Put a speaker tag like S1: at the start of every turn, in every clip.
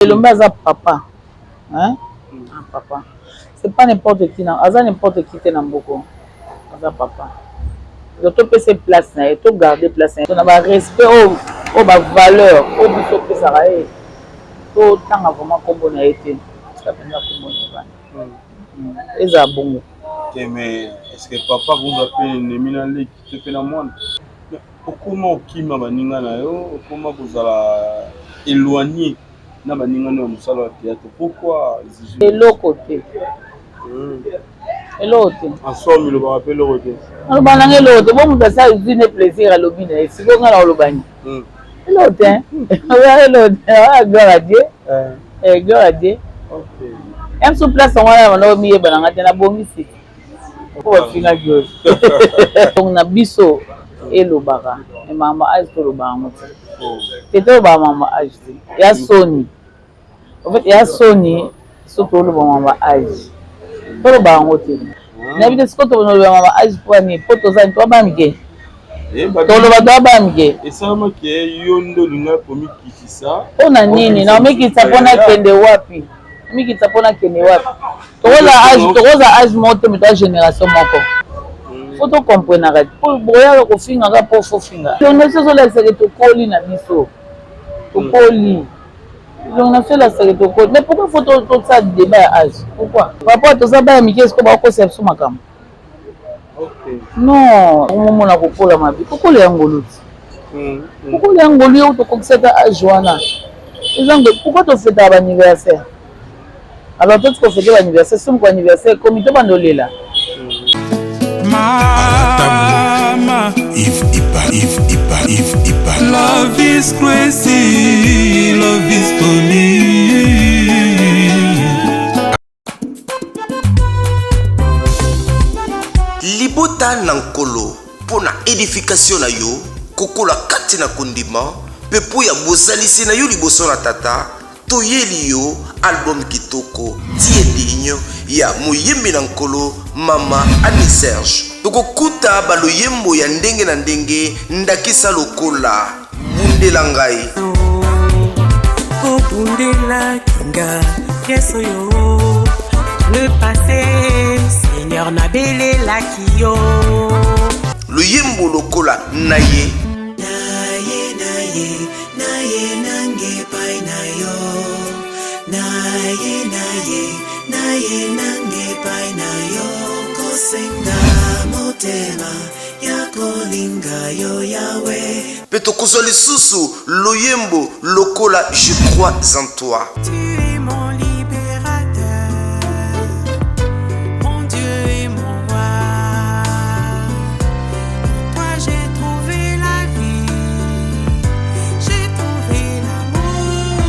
S1: Elombe aza papa hein? Ah, papa c'est pas n'importe qui na aza n'importe qui te na mboko aza papa donc topesa ye place na ye to garder place na ye na ba respect oyo oyo ba valeur oyo biso opesaka ye totanga vraiment nkombo na ye te tika mpenza nkombo na ye bana ezala bongo.
S2: Te mais est ce que papa akozwa mpe ennemi na leki to mpe na mwana? Okoma okima baninga na yo, okoma kozala eloigne na baninga no ya mosala ya theatre pourquoi Zizou?
S1: Eloko te. Eloko te.
S2: En somme olobaka pe eloko te.
S1: Naloba nanga eloko te, bo moto asala ezui ne plaisir alobi na ye, sikoyo nga nakoloba nini? Eloko te. Eloko te. Ah, gloire à Dieu. Eh, gloire à Dieu.
S2: Okay.
S1: Même sur place yango wana banda komiyeba na nga te, nabongisi. Po bafingaki oyo. Donc na biso elobaka mais makambo ya age toloba yango te. Te tolobaka makambo ya age te. Ya soni. En fait ya soni soki toloba makambo ya age. Toloba yango te. Nayebi te sikoyo toloba makambo ya age mpo nini? Mpo toza toa bana mike. Toloba toa bana mike.
S2: Esalamaki yo nde olingaki komikitisa.
S1: Mpo na nini? Nakomikitisa mpo nakende wapi? Mikitisa mpo nakende wapi? Tokoza age, tokoza age moko te, mais toza génération moko. Faut to comprenaka. Po boyaka kofinga kaka po faut finga. Elongi na biso ezolakisa ke tokoli na biso. Tokoli. Elongi na biso elakisa ke tokoli. Mais pourquoi faut tosala débat ya age? Pourquoi? Par rapport toza bana mike sikoyo bakokosa biso makambo. Non, omomona kokola mabe. Kokola ya ngolu ti. Kokola ya ngolu yo tokokisa ata age wana. Eza ngo pourquoi tofetaka ba anniversaire? Alors toti kofete ba anniversaire, soki moko anniversaire ekomi to banda olela.
S3: Mama
S4: Yves Ipa, Yves Ipa, Yves Ipa.
S3: Love is crazy, love is funny.
S5: Libota na Nkolo mpo na edification na yo, kokola kati na kondima, mpe mpo ya bozalisi na yo liboso na Tata, toyeli yo album kitoko Tu es digne ya moyembi na Nkolo Mama Annie Serge. Tokokuta ba loyembo ya ndenge na ndenge ndakisa lokola Bundela ngai.
S6: Obundelaki nga Yesu yo le passé Seigneur nabelelaki yo.
S5: Loyembo lokola Na ye.
S6: Na ye na ye na ye nange epai na yo na ye na ye na ye nange epai na yo kosenga motema ya kolinga yo Yawe.
S5: Mpe tokozwa lisusu loyembo lokola Je crois en toi.
S6: Tu es mon libérateur, mon Dieu et mon roi. En toi j'ai trouvé la vie, j'ai trouvé l'amour.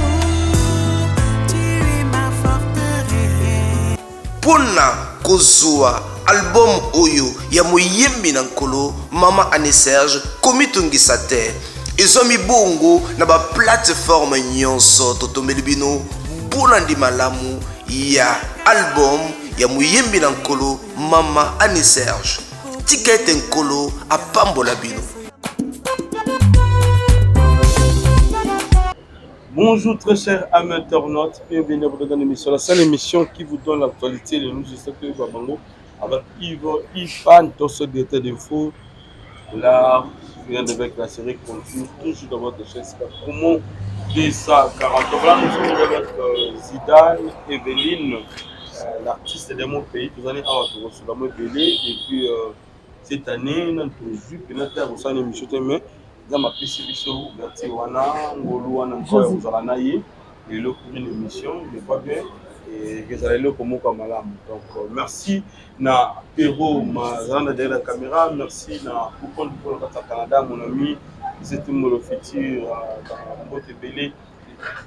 S6: Tu es ma forteresse.
S5: Mpo na kozwa album oyo ya moyembi na Nkolo, Mama Annie Serge, komitungisa te. Ezwami bongo na ba plateformes nyonso. Totombeli bino bolandi malamu ya album ya moyembi na Nkolo, Mama Annie Serge. Tika ete Nkolo apambola bino.
S2: Bonjour très chers amis internautes, bienvenue à votre grande émission, la seule émission qui vous donne l'actualité, les news, j'espère que Babango, avec Yves Ipan, Tosso, directeur d'info, là, vient avec la série continue, toujours dans votre chaîne, c'est Promo 240. Voilà, nous sommes avec Zidane, Evelyne, l'artiste de mon pays, tous allez avoir et puis cette année, nous avons vu, peut-être, une émission, mais Nzambe apesi biso ouverture wana, ngolu wana nkoyo ya kozala na ye lelo pour une émission, je crois bien ezala eloko moko ya malamu. Donc merci na Pero Mazalanda derrière la caméra, merci na Coupon du kati ya Canada, mon ami C'était le futur, mbote ebele,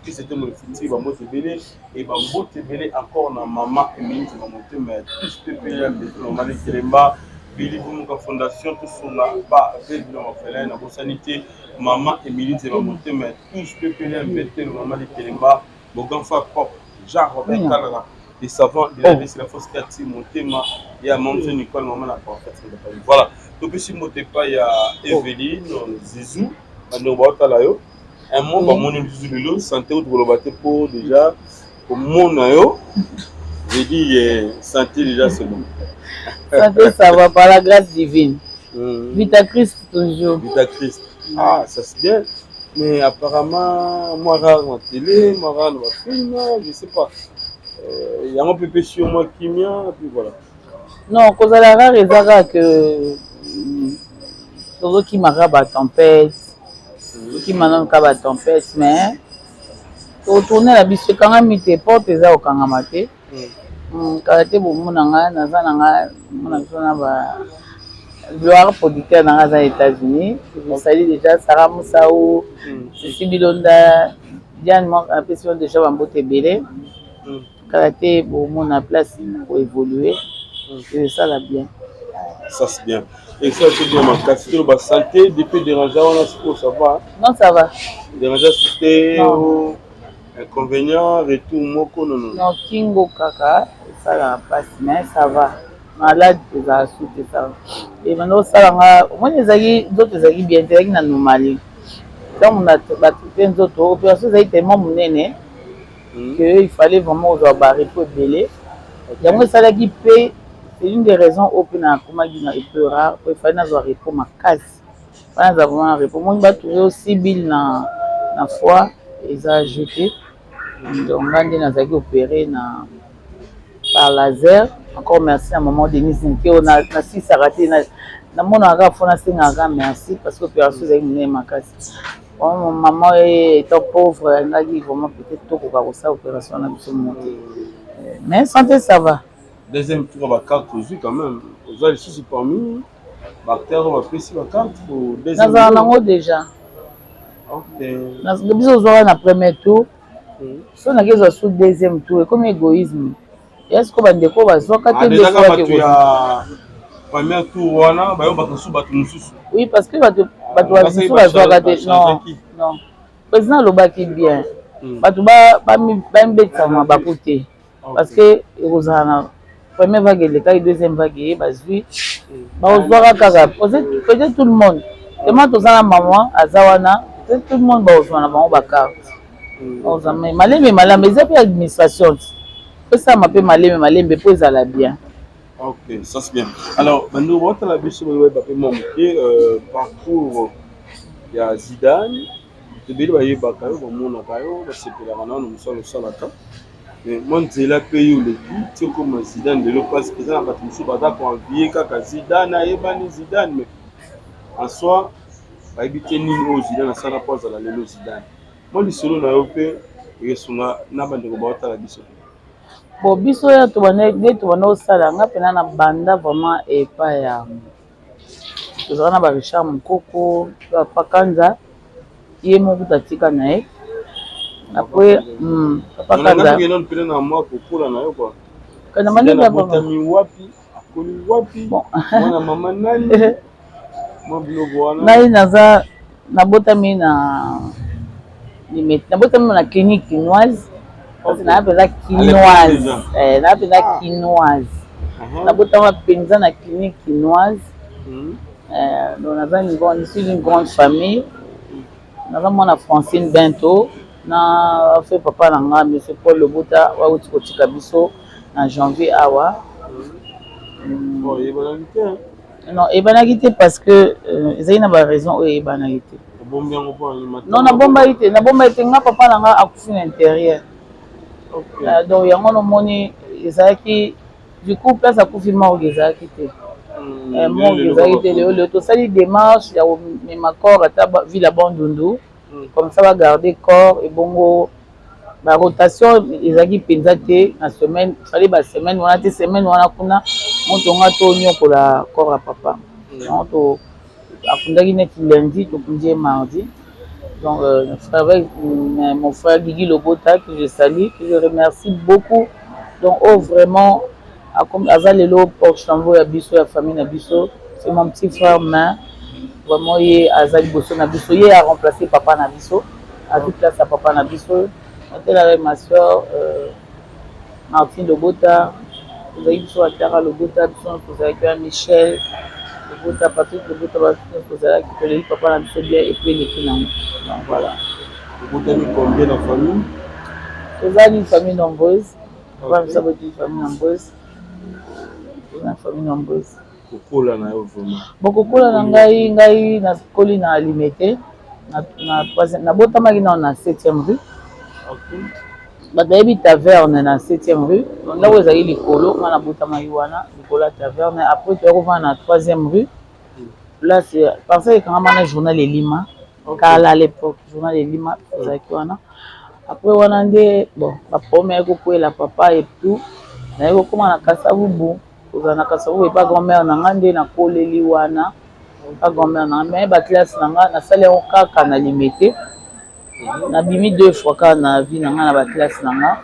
S2: c'était le futur, bambote ebele et bambote ebele encore na mama Emilie na motema ya tous PPM, mama Lekelemba. Billy Bumuka Fondation tosunga ba veuve na orphelin na bosani te mama Emilie Nzeba motema ya tous PPL MPT mama Likelemba Bogan Fa Pop Jean Robert Kalala les savants de la vie c'est la force kati motema ya Mamzo Nicole mama na prophète voilà topesi mbote epai ya Evelyne Zizou bandeko baotala yo. Un mot bamoni lisusu lelo, santé oyo tokoloba te mpo déjà komona yo, je dis santé déjà, c'est bon.
S1: Santé, ça va, par la grâce divine. Vita Christ toujours.
S2: Vita Christ. Ah, ça c'est bien. Mais apparemment, moi rare en télé, moi rare dans film, je sais pas. Yango mpe pesi yo mwa kimia, puis voilà.
S1: Non, kozala rare eza kaka ke tozokima kaka batempête, tozokima nano kaka batempête, mais totourne na biso, ekangami te, porte eza kokangama te. Kala te bomona nga, naza na nga mona biso na ba Gloire, producteur na nga aza na États-Unis. Je salue déjà Sarah Moussaou, Sisi Bilonda, Diane, apesi yo déjà bambote ebele. Kala te bomona place koévolue, esala bien.
S2: Ça c'est bien, et ça c'est bien makasi. Toloba santé depuis déranger wana, sikoyo ça va?
S1: Non, ça va.
S2: Déranger te? Inconvénient retour moko, non, non?
S1: Non, kingo kaka esalaka mpasi, mais ça va. Malade ezala su te, ça va. Ebanda osalanga, omoni, ezalaki nzoto ezalaki bien te, ezalaki na anomalie. Ntango batraite nzoto, opération ezalaki tellement monene que il fallait vraiment kozwa barepos ebele. Yango esalaki mpe, c'est une des raisons oyo mpe nakomaki na peu rare, po efallait nazwa repos makasi. Wana naza vraiment na repos. Moni batrouve aussi bile na foie, eza jeté. Donc nga nde nazalaki opéré na par laser. Encore merci na maman Denise Nke oyo nasisaka te, namonaka kaka fo nasengaka merci, parce que opération ezalaki monene makasi. Maman étant pauvre, alingaki vraiment peut-être tokoka kosala opération na biso mo te, mais santé, ça va.
S2: Deuxième tour bacarte ozwi quand même, oza lisusu parmi baacteur oyo bapesi bacarte?
S1: Nazala nango déjà. Biso ozwaka na premier tour, so naki ezwa su deuxième tour, ekomi égoïsme. Ya siko bandeko bazwaka te.
S2: Bato ya premier tour wana bayobaka su bato mosusu.
S1: Oui, parce que bato mosusu bazwaka te. Non, non, président alobaki bien, bato bamibetisaka mabaku te, parce que ekozala na première vague elekaki, deuxième vague eye, bazwi bakozwaka kaka. Peut-être tout le monde, tellement toza na mama aza wana, peut-être tout le monde bakozwa na bango bacarte. Malembe malembe, eza mpe administration ti esalama mpe malembe malembe mpo ezala bien.
S2: Ok, ça c'est bien. Alors bandeko baotala biso, bayeba mpe mwa moke parcours ya Zidane. Ebele bayebaka yo, bamonaka yo, basepelaka nano mosala osalaka, mais mwa nzela mpe yo oleki ti okoma Zidane lelo, parce que eza na bato mosusu baza koenvie kaka Zidane, ayebani Zidane, mais en soi bayebi te nini oyo Zidane asala mpo azala lelo Zidane. Mwa lisolo na yo mpe esunga na bandeko baotala biso.
S1: Bon, biso oyo nde tobanda kosala, nga mpena na banda vraiment epai ya tozala na ba Richard Mokoko, Papa Kanza, ye moko kuta atika na ye après Papa Kanza.
S2: Mpena na mwa kokola na yo kua.
S1: Kana manini?
S2: Abotami wapi, akoli wapi, mwana mama nani, mwa biloko wana.
S1: Ngai naza nabotami na nabotami na clinique kinoise, parce que naa mpenza kinoise, naa mpenza kinoise. Nabotama mpenza na clinique kinoise. Donc naza une grande, je suis d'une grande famille. Naza mwana Francine Bento na fe papa na nga monsieur Paul Lobota, wauti kotika biso na janvier awa.
S2: Eyebanaki te?
S1: Non, eyebanaki te, parce que ezali na baraison oyo eyebanaki te.
S2: Obombi yango mpo?
S1: Non, nabombaki te, nabombaki te. Nga papa na nga akufi na intérieur, donc yango nomoni ezalaki, du coup place akufi, morgue ezalaki te, morgue ezalaki te. Lelo lelo tosali démarche ya komema corps ata ville ya Bandundu, comme ça bagarde corps. Ebongo barotation ezalaki mpenza te na semaine, fallait basemaine wana te, semaine wana kuna moto nga tonyokola corps ya papa. Yango to akundaki neti lundi, tokundi ye mardi. Donc frère, avec mon frère Guigui Lobota, que je salue, que je remercie beaucoup. Donc oh, vraiment aza lelo porte-flambeau ya biso, ya famille na biso. C'est mon petit frère, mais vraiment ye aza liboso na biso, ye a remplacé papa na biso, azwi place ya papa na biso. Natel avec ma soeur Martine Lobota, tozalaki biso Atara Lobota, biso nyonso tozalaki wana, Michel Lobota, Patrick Lobota, biso nyonso tozalaki, toleli papa na biso bien, et puis eleki nango. Donc voilà.
S2: Obotami combien na famille?
S1: Toza une famille nombreuse. Papa biso aboti une famille nombreuse. Toza famille nombreuse.
S2: Kokola na yo vraiment?
S1: Bon, kokola na ngai, ngai nakoli na Limete. Nabotamaki nao na 7e rue. Bato bayebi taverne na 7e rue, ndako ezali likolo, nga nabotamaki wana likolo ya taverne. Après toya kovanda na 3e rue, place parcelle ekangama na journal Elima. Kala, à l'époque, journal Elima ezalaki wana. Après wana nde, bon, baproblème ayaki kokwela papa et tout, naye kokóma na Kasavubu. Kozala na Kasavubu epa grand-mère na nga, nde nakoleli wana epa grand-mère na nga. Mais baclasse na nga, nasali yango kaka na Limete. Nabimi deux fois kaka na vie na nga na baclasse na nga.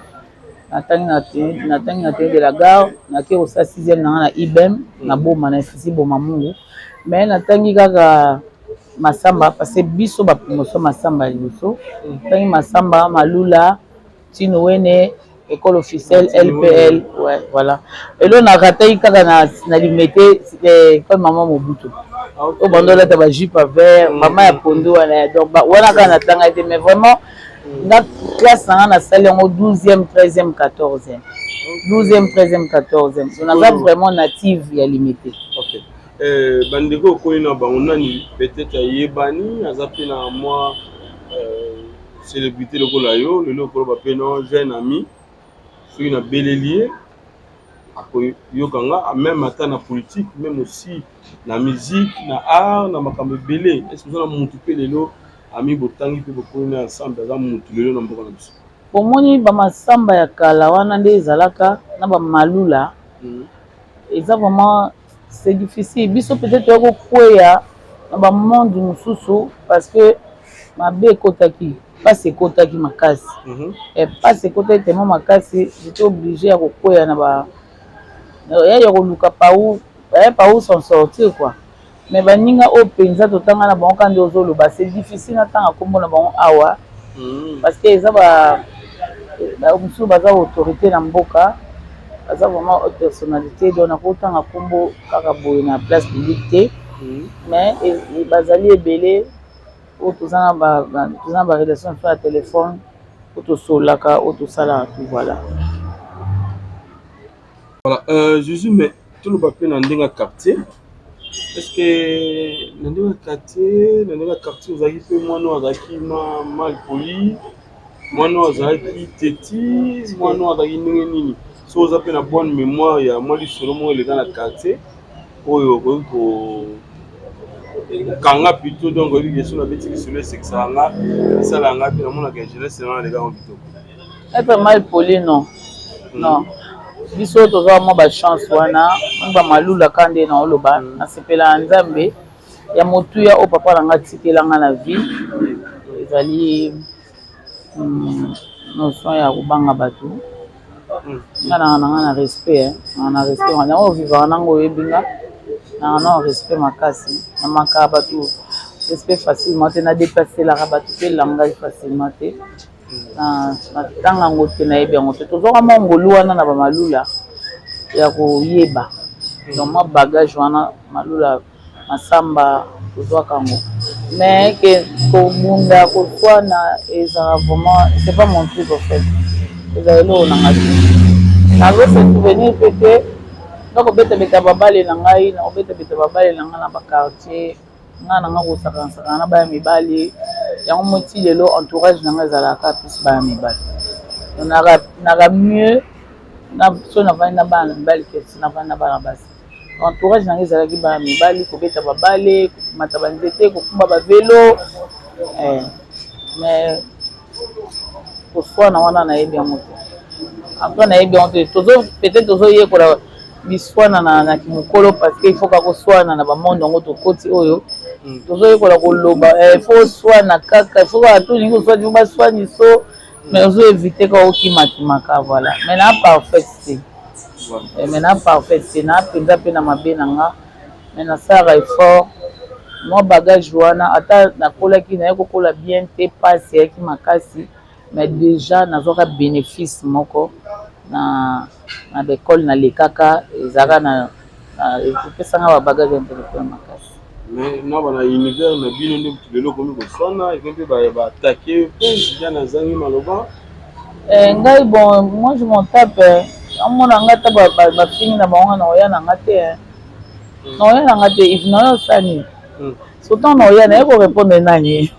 S1: Natangi na Athénée de la Gare, nake kosala sixième na nga na IBM na Boma, na institut Boma Mungu. Mais natangi kaka Masamba, parce que biso bapromotion Masamba ya liboso. Natangi Masamba, Malula, Tino Wene, école officielle LPL. Ouais, voilà. Elo narataki kaka na Limete, école Mama Mobutu oyo bando olata bajupe ya vert, mama ya pondu wana. Donc wana kaka natangaki te. Mais vraiment, nga classe na nga, nasali yango 12e, 13e, 14e, 12e, 13e, 14e. So naza vraiment native ya Limete.
S2: Ok. Bandeko okoli na bango, nani peut-être ayebani, aza mpe na mwa célébrité lokola yo lelo, okoloba mpe no jeune ami, soki nabeleli ye akoyoka nga, même ata na politique, même aussi na musique, na art, na makambo ebele? Est ce oza na mutu mpe lelo, ami botangi mpe bokoli na ensemble, aza mutu lelo na mboka na biso?
S1: Omoni, bamasamba ya kala wana nde ezalaka na bamalula. Eza vraiment, c'est difficile. Biso peut-être toya kokweya na bamonde mosusu parce que mabe ekotaki, mpasi ekotaki makasi. Mpasi ekotaki tellement makasi, j'étais obligé ya kokweya na ba ya koluka par où s'en sortir, quoi. Mais baninga oyo mpenza totanga na bango, kaka nde ozoloba, c'est difficile natanga nkombo na bango awa, parce que eza mosusu baza autorité na mboka, baza vraiment haute personnalité. Donc nakotanga nkombo kaka boye na place publique te. Mais bazali ebele oyo toza na barelation so ya téléphone, oyo tosololaka, oyo tosalaka tout, voilà.
S2: Voilà, Jésus, mais toloba mpe na ndenge ya quartier. Est ce que na ndenge ya quartier ozalaki mpe mwana oyo azalaki mal poli, mwana oyo azalaki teti, mwana oyo azalaki ndenge nini? So oza mpe na bonne mémoire ya mwa lisolo moko eleka na quartier oyo okoki kokanga plutôt, donc oyebi ke so nabeti lisolo esekisaka nga, esalaka nga mpe namonaka jeunesse nanga aleka yango kitoko.
S1: Être mal poli, non, non. Biso tozwa mwa bachance wana, bamalula ka nde na oloba. Nasepela na Nzambe ya motuya oyo papa na nga atikelanga na vie, ezali notion ya kobanga bato. Nga nanga nanga na respect, nanga na respect yango, ovivaka nango, oyebi nga nanga na respect makasi. Namakaka bato respect facilement te, nadeplacelaka bato mpe langage facilement te. Natanga yango te, nayebi yango te. Tozwaka mwa ngolu wana na bamalula ya koyeba. Donc mwa bagage wana, Malula, Masamba, tozwaka yango. Mais ke kobunda, koswana, ezala vraiment, c'est pas mon truc en fait. Ezala eloko na ngai te. Nazo se souvenir mpe te nakobetabeta babale na ngai, nakobetabeta babale na ngai na baquartier. Ngai na nga kosakanasakana na baya mibali yango moti. Lelo entourage na ngai ezalaka plus baya mibali. Naka mieux so navandi na bana mibali ke si navandi na bana basi. Entourage na ngai ezalaki bana mibali, kobeta babale, komata banzete, kokumba bavelo. Mais koswana wana, nayebi yango te. Après, nayebi yango te. Tozo peut-être tozoyekola biswana na kimokolo, parce que il faut kaka koswana na bamonde yango tokoti oyo. Tozoyekola koloba, il faut oswana kaka, il faut kaka tolingi koswana, il faut baswani so, mais ozo éviter kaka okimakimaka, voilà. Mais na parfaite te, mais na parfaite te, na mpenza mpe na mabe na nga, mais nasalaka effort. Mwa bagage wana, ata nakolaki, naye kokola bien te, mpasi eyaki makasi, mais déjà nazwaka bénéfice moko na baekole nalekaka, ezalaka na epesanga babagage intellectuel makasi.
S2: Mais na bana univers na bino nde mutu lelo okomi koswana, ekomi mpe ba attaquer mpe Zidane azangi maloba.
S1: Eh, ngai bon, moi je m'en tape. Amona nga ata bafingi na bango, na oya na nga te. Na oya na nga te, if na oya osala nini? Surtout na oya naye korépondre nani?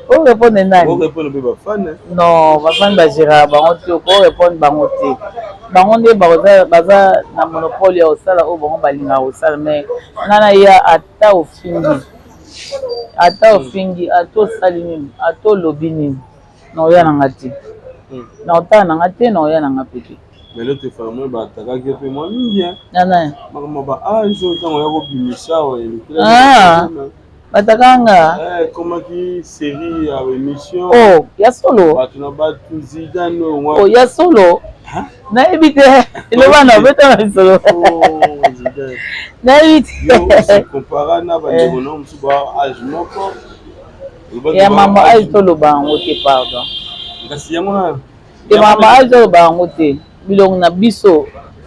S1: Korépondre nani?
S2: Korépondre mpe bafan.
S1: Non, bafan bagéraka bango te, korépondre bango te. Bango nde baza na monopole ya kosala oyo bango balingaka kosala. Mais nga na ya, ata ofingi, ata ofingi, ata osali nini, ata olobi nini, na oya na nga te, na otala na nga te, na oya na nga mpe te.
S2: Mais l'autre fois baattaquaki mpe mwa mingi.
S1: Nana?
S2: Makambo ba âge oyo, ntango ya kobimisa oyo.
S1: Ah, batakanga?
S2: Ekomaki série ya émission.
S1: Oh, ya solo?
S2: Bato na bato, Zidane.
S1: Oh, ya solo, nayebi te. Eloba na obeta na lisolo, nayebi
S2: te. Compara na bandeko na mosusu ba âge moko.
S1: Ya mama âge, toloba yango te, pardon.
S2: Kasi yango na
S1: Te, mama âge, toloba yango te. Bilongo na biso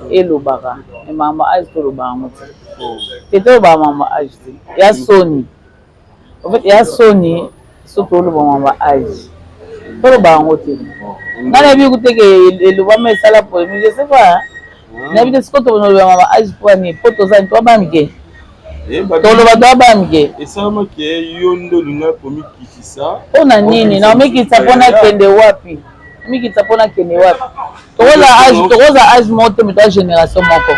S1: elobaka, me mama âge, toloba yango te. Te, toloba mama âge te, ya soni. En fait, ya soni so toloba mama âge, toloba yango te. Nga nayebi kuteke elobama, esala polémique, je sais pas, nayebi te. Sikoyo toloba mama âge mpo ani? Mpo toza toa bana mike, toloba toa bana mike.
S2: Esalamaki yo nde olinga komikitisa.
S1: Mpo na nini na omikitisa? Mpo nakende wapi? Omikitisa mpo nakende wapi? Tokoza âge moko te, mais toa génération moko,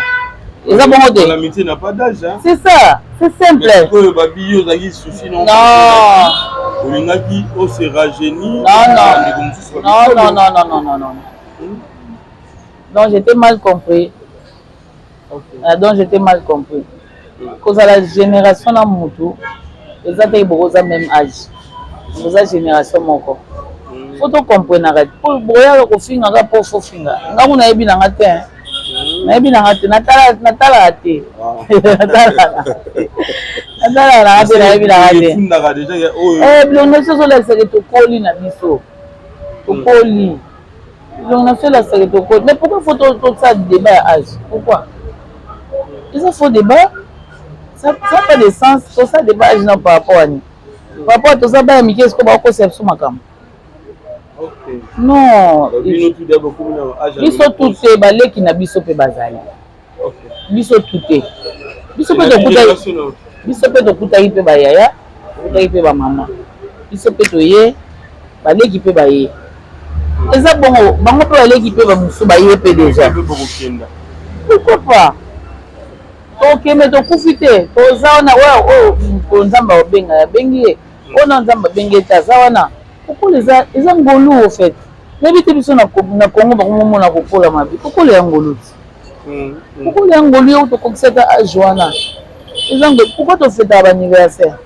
S1: eza bongo te.
S2: L'amitié n'a pas d'âge, hein?
S1: C'est ça, c'est simple.
S2: Oyo babi yo ozalaki souci.
S1: Non.
S2: Olingaki ose rajeunir.
S1: Non, non, non, non, non, non, non, non, donc j'étais mal compris. Okay. Donc j'étais mal compris. Kozala génération na mutu eza te bokoza même âge, boza génération moko. Faut tocomprenaka. Boyaka kofingaka mpo fofinga ngango, nayebi nanga te, nayebi nanga te, natalaka te, natalaka nanga te, nayebi nanga te. Bilongo na biso ezolakisaka tokoli na biso, tokoli. Bilongo na biso elakisaka tokoli. Mais pourquoi faut tosala débat ya âge? Pourquoi? Eza faux débat, ça n'a pas de sens. Tosala débat âge na par rapport ani? Par rapport toza bana mike, esiko bakokosa biso makambo? Non, biso tu te, baleki na biso mpe bazali. Biso tu te, biso mpe tokutaki, biso mpe tokutaki mpe bayaya, tokutaki mpe bamama, biso mpe toye, baleki mpe baye. Eza bongo, bango mpe baleki mpe bamosusu baye mpe déjà. Pourquoi pas? Tokende, tokufi te, toza wana. Oyo oyo Nzambe akobenga, abengi ye. Oyo na Nzambe abengi ye te, aza wana. Kokola eza ngolu. Au fait, nayebi te, biso na Congo bakomomona kokola mabe. Kokola ya ngolu ti, kokola ya ngolu. Yo tokokisaka âge wana, eza ngolu. Pourquoi tofetaka baanniversaire?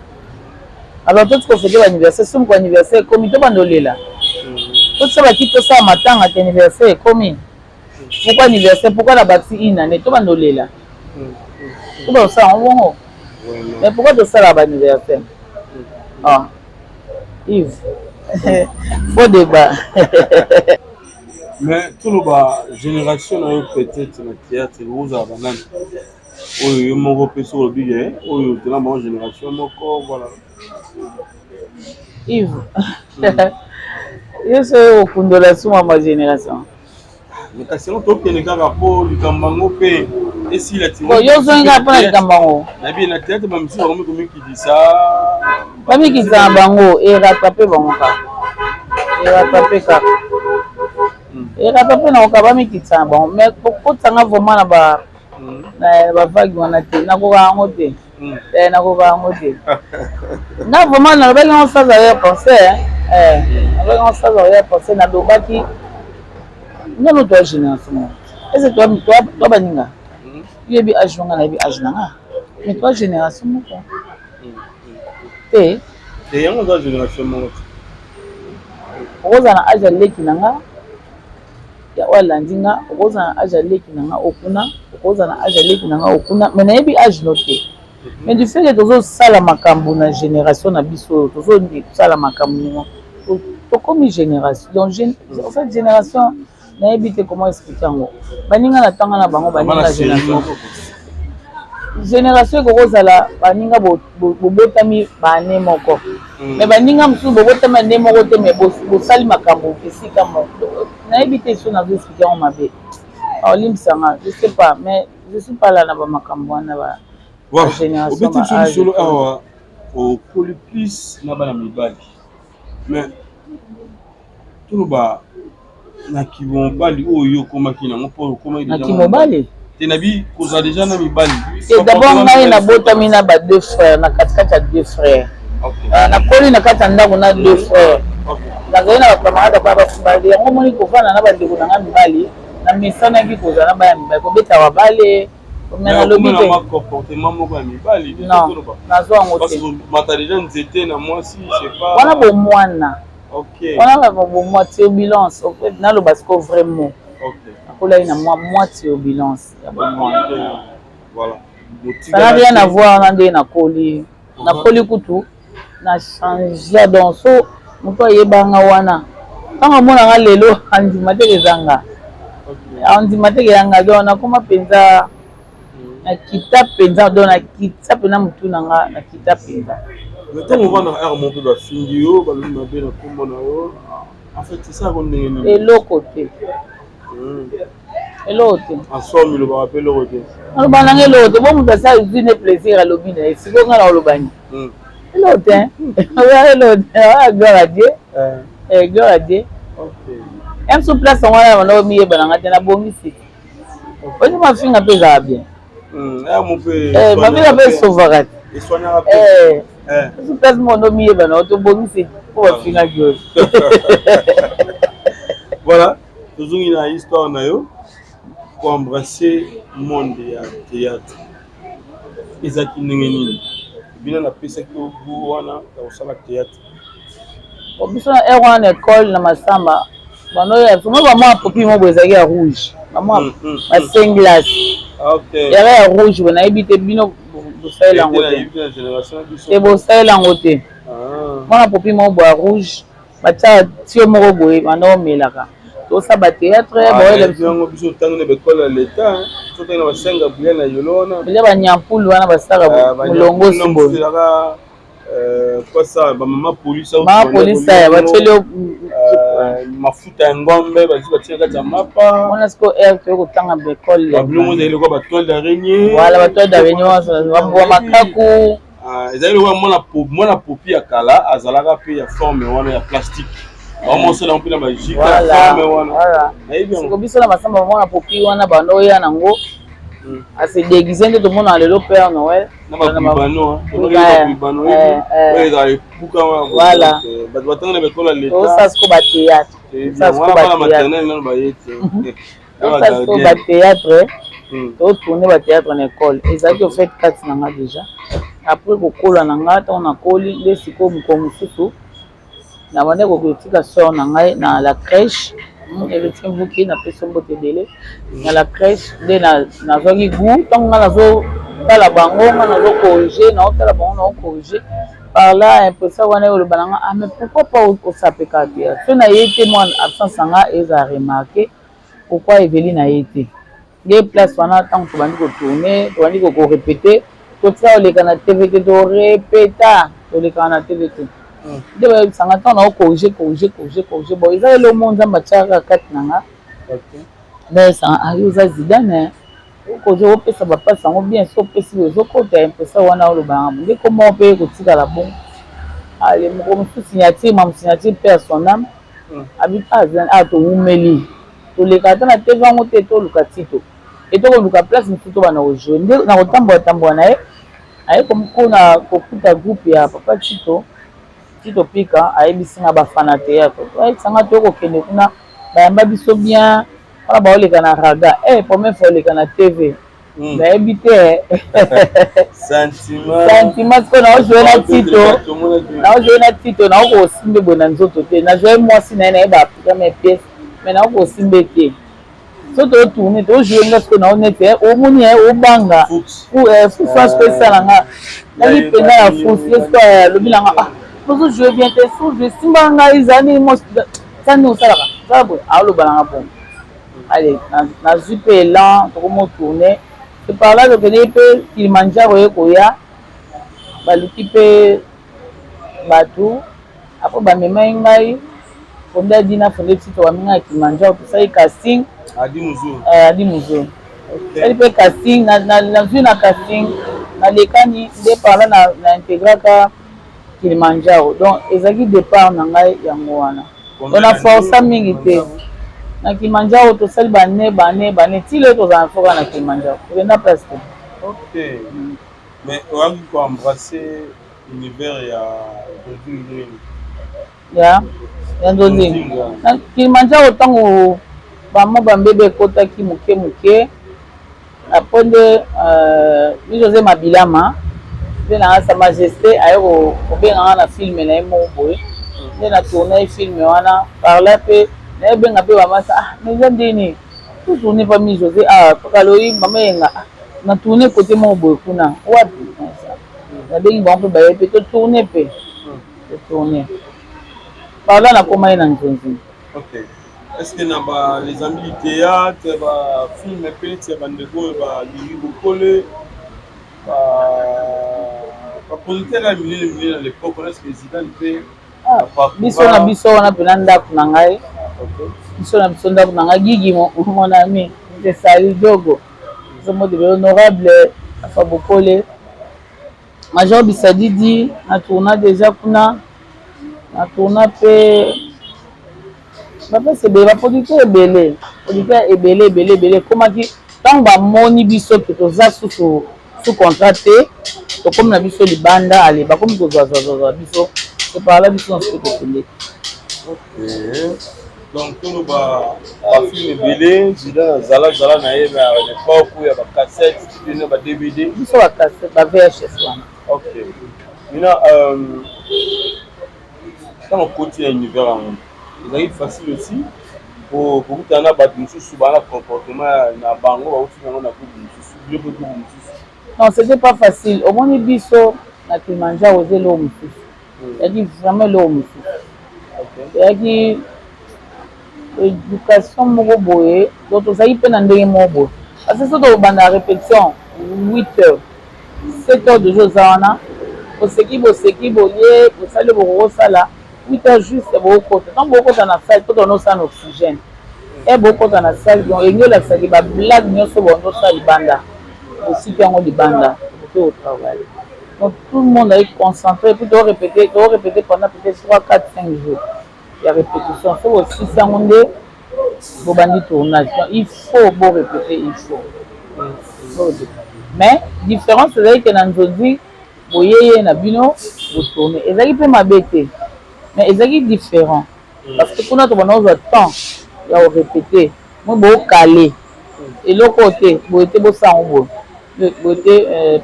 S1: Alors toti kofêter baanniversaire, soki moko anniversaire ekomi, tobanda olela, totisa bakiti, tosala matanga te. Anniversaire ekomi, pourquoi anniversaire? Pourquoi na bakisi une année, tobanda olela, toba kosala yango bongo? Mais pourquoi tosalaka baanniversaire? Ah, Yves, faux débat.
S2: Mais toloba génération na yo, peut-être na théâtre ozala banani oyo yo moko mpe soki olobi ke oyo tona bango génération moko, voilà?
S1: Yves, yo so oyo okundola suma ma génération.
S2: Mais kasi yango tokende kaka mpo likambo yango mpe esila ti.
S1: Yo ozongi kaka mpona likambo yango?
S2: Nayebi na théâtre bamisusu bakomi komikitisa.
S1: Bamikitisa na bango, erattraper bango kaka, erattraper kaka, erattraper nango kaka. Bamikitisa na bango, mais kokotanga vraiment na ba na bavague wana te, nakoka yango te, nakoka yango te. Nga vraiment nalobaki yango sans arrière pensée, nalobaki yango sans arrière pensée. Nalobaki ngano toa génération moko, ese toa baninga. Yoyebi âge wanga, nayebi âge na nga, mais toa génération moko te.
S2: Yango oza génération moko te.
S1: Okozala na âge ya leki na nga ya oyo alandi nga, okozala na âge ya leki na nga okuna, okozala na âge ya leki na nga okuna, mais nayebi âge no te. Mais du fait que tozosala makambo na génération na biso oyo, tozosala makambo, tokomi génération. Donc en fait, génération, nayebi te comment expliquer yango. Baninga na ntanga na bango, baninga génération. Génération ekoki kozala baninga bobotami baane moko, mais baninga mosusu bobotami ane moko te, mais bosali makambo esika moko. Nayebi te so nazo expliquer yango mabe, olimbisanga, je sais pas, mais je suis pas là na bamakambo wana ba génération.
S2: Obeti biso lisolo awa, okoli plus na bana mibali, mais toloba na kimobali oyo okomaki nango, mpo okomaki
S1: Na kimobali?
S2: Te, nabi kozala déjà na mibali.
S1: Te, d'abord ngai nabotami na ba deux frères, na katikati ya deux frères. Nakoli na kati ya ndako na deux frères. Nazali na bacamarade kwa bafubali yango. Omoni, kovanda na bandeko na ngai mibali, namesanaki kozala na bana mibali, kobeta babale. Mais nalobi te.
S2: Comportement moko ya mibali.
S1: Non, nazwa yango te.
S2: Mata déjà nzete na mwasi, c'est pas
S1: Wana bomwana. Wana bomwa, turbulence. En fait, naloba siko vrai mot, nakolaki na mwa turbulence ya bomwana. Ça n'a rien à voir na ndenge nakoli. Nakoli kutu na change. Donc so moto ayebanga wana, ntango amonanga lelo, andima teke ezanga, andima teke yanga. Donc nakoma mpenza, nakita mpenza, donc nakita mpenza motu na nga, nakita mpenza.
S2: Ntango ovandaka ere moko mpe bafingi yo, balobi mabe na nkombo na yo, en fait esalako ndenge nini?
S1: Eloko te, eloko te.
S2: Ensomme, elobaka mpe eloko te?
S1: Aloba nanga eloko te. Bo moto asala ezwi ne plaisir, alobi na ye. Sikoyo nga na olobani eloko te, eloko te. Gloire à Dieu, gloire à Dieu. Ya mosu place yango wana, banda miyeba nanga te, nabongisi. Oyi, mafinga mpe ezala bien, mafinga mpe esovaka te. Mosu place moko ndo miyeba na yo, tobongisi mpo bafingaki oyo.
S2: Voilà, tozongi na histoire na yo. Koembrasser monde ya théâtre ezalaki ndenge nini? Bino napesaki yo goût wana ya kosala théâtre?
S1: Biso na heure wana na école na Masamba, bano ya somo, bamwa popi moko ezalaki ya rouge, bamwa basenglace yaka ya rouge. Bo nayebi te, bino bosalela yango te? Te, bosalela yango te. Mwana popi moko boye ya rouge, batia tio moko boye, banda omelaka, tosala bathéâtre.
S2: Yango biso otangi na baekole ya leta, totangi na basaint Gabriel na Yolo wana.
S1: Eza banyampulu wana basalaka molongo simboye.
S2: Kwasa bamama polisi.
S1: Mama polisi aya batieli yo.
S2: Mafuta ya ngombe bazwi, batie na kati ya mapa.
S1: Wana sikoyo heure toye kotanga baekole.
S2: Babiloko ezali lokola batoile d'araignée.
S1: Voilà, batoile d'araignée wana, bambwa makaku.
S2: Ezali lokola mwana popi ya kala, azalaka mpe ya forme wana ya plastique, bamosala mpe na bajika ya forme wana.
S1: Siko biso na Masamba, mwana popi wana bando oya nango, ase déguisé nde tomonaka lelo Père Noël.
S2: Na babribano, babribano oyo ezala epuka wana, bato batanga na baekole ya leta.
S1: Osala siko bathéâtre.
S2: Wana maternelle nano baye te.
S1: Osala siko bathéâtre, totourne bathéâtre na école. Ezalaki au fait kati na nga déjà. Après kokola na nga, ntango nakoli nde sikoyo, mokolo mosusu na bande kokotika sœur na ngai na la crèche, Héritier Mvuki, napesi mbote ebele, na la crèche nde nazwaki goût. Ntango ngai nazotala bango, ngai nazocorriger, naotala bango, naocorriger par là, impression wana oloba na nga: ah, mais pourquoi pas osapeka te? So na ye te, mwa absence na nga eza remarqué, pourquoi Eveli na ye te? Nde place wana, ntango tobandi kotourner, tobandi korépéter, totika koleka na TV te, torépéta, tolekaka na TV te. Nde bayebisanga, ntango nao corriger, corriger, corriger, corriger, bon, eza eloko moko Nzambe atiaka kati na nga. Nayebisanga: ah, yo oza Zidane, okoki opesa bapasi yango bien. So opesi, ozokota impression wana, oloba yango nde komoko mpe kotikala bongo. Ale, moko mosusu, signature, ma signature mpe ya son âme abi: ah, towumeli, toleka ata na TV yango te, toluka tito e, tokoluka place mosusu, tobanda kojouer. Nde na kotambola tambola na ye, aye kuna kokuta groupe ya papa Tito, Tito Pika. Ayebisi nga bafana théâtre, ayebisanga tokokende kuna, bayamba biso bien wana, baoleka na raga. Première fois oleka na TV, nayebi te. Sentiment sikoyo, naojoue na Tito, naojoue na Tito, naokosimbe boye na nzoto te. Najoue mwasi na ye, nayeba première pièce, mais naokosimbe te. So totourne, tojoue, nga sikoyo nao neti omoni obanga fufa, sikoyo esala nga nali mpenza na fusi ye. Sikoyo alobi nanga: ah, ozojoue bien te, sojoue, simba ngai, ezali sani osalaka sala boye. Aoloba nanga bongo. Ale, nazwi mpe élan, tokomi otourne. C'est par là tokendeki mpe Kilimanjaro ye koya, baluki mpe bato, après bamemaki ngai Fonde Adi na Fonde Tito, bamemi ngai na Kilimanjaro, tosali casting.
S2: Adi Muzulu.
S1: Adi Muzulu. Tosali mpe casting, nazwi na casting, nalekani nde par là na integraka Kilimanjaro. Donc ezalaki départ na ngai yango wana. Donc na força mingi te. Na Kilimanjaro tosali bane bane bane ti lelo tozala na foka na Kilimanjaro. Tokenda place te.
S2: Ok. Mais oyaki ko embrasser univers ya Nzonzing nini?
S1: Ya Nzonzing. Na Kilimanjaro ntango bamwa bambebe ekotaki moke moke, après nde José Mabilama nde na sa majesté aye kobenga nga na film na ye moko boye, nde na tourne film wana. Par là mpe nayebenga mpe bamasa, ah mais eza ndeni to tourne pa mi José, ah kaloyi mama yenga, ah na tourne côté moko boye kuna wapi, nabengi bango mpe baye mpe to tourne mpe to tourne. Par là nakoma ye na Nzonzi.
S2: Ok. Est-ce que na ba les amis du théâtre, ba film mpe neti ya bandeko oyo balingi bokole, ba producteur ya minene minene na l'époque wana, est-ce que Zidane mpe?
S1: Biso na biso wana mpena ndako na ngai, biso na biso ndako na ngai, Gigi mon ami esali jogo ezomodebe, honorable Afa Bokole, Major Bisadidi, na tourna déjà kuna, na tourna mpe bapesi ebele, baproducteur ebele, producteur ebele ebele ebele. Ekomaki ntango bamoni biso ke toza susu sous contrat te, tokomi na biso libanda, ale bakomi kozwazwazwazwa biso, toparla biso na soki tokende.
S2: Donc toloba bafilm ebele Zidane azalazala na ye na l'époque ya bacassette bino ba DVD.
S1: Biso bacassette, ba VHS wana.
S2: Ok, maintenant ntango okoti na univers yango, ezalaki facile aussi kokutana na bato mosusu baa na comportement na bango, bauti nango na groupe mosusu, bino mpe groupe mosusu?
S1: Non, c'était pas facile. Omoni, biso na Kilimanjaro eza eloko mosusu, ezalaki vraiment eloko mosusu, ezalaki éducation moko boye. Donc tozalaki mpe na ndenge moko boye, parce que soki tokobanda répétition 8 heures, 7 heures déjà oza wana, boseki boseki, bolie, bosali, bokokosala 8 heures juste, bokokota. Ntango bokokota na salle, mpo tona osala na oxygène e bokota na salle, donc elingi olakisaki bablague nyonso bondo osala libanda, bosiki yango libanda, boke kotravaille. Donc tout le monde est concentré, puis to répéter, to répéter pendant peut-être 3 4 5 jours ya répétition. So bosisi yango nde bobandi tournage. Donc il faut bo répéter, il faut bo répéter. Mais différence ezalaki ke na Nzonzi boyeye na bino botourne, ezalaki mpe mabe te, mais ezalaki différent parce que kuna tobanda kozwa temps ya korépéter, moi bokale eloko oyo te, boye te, bosala yango boye, boye te.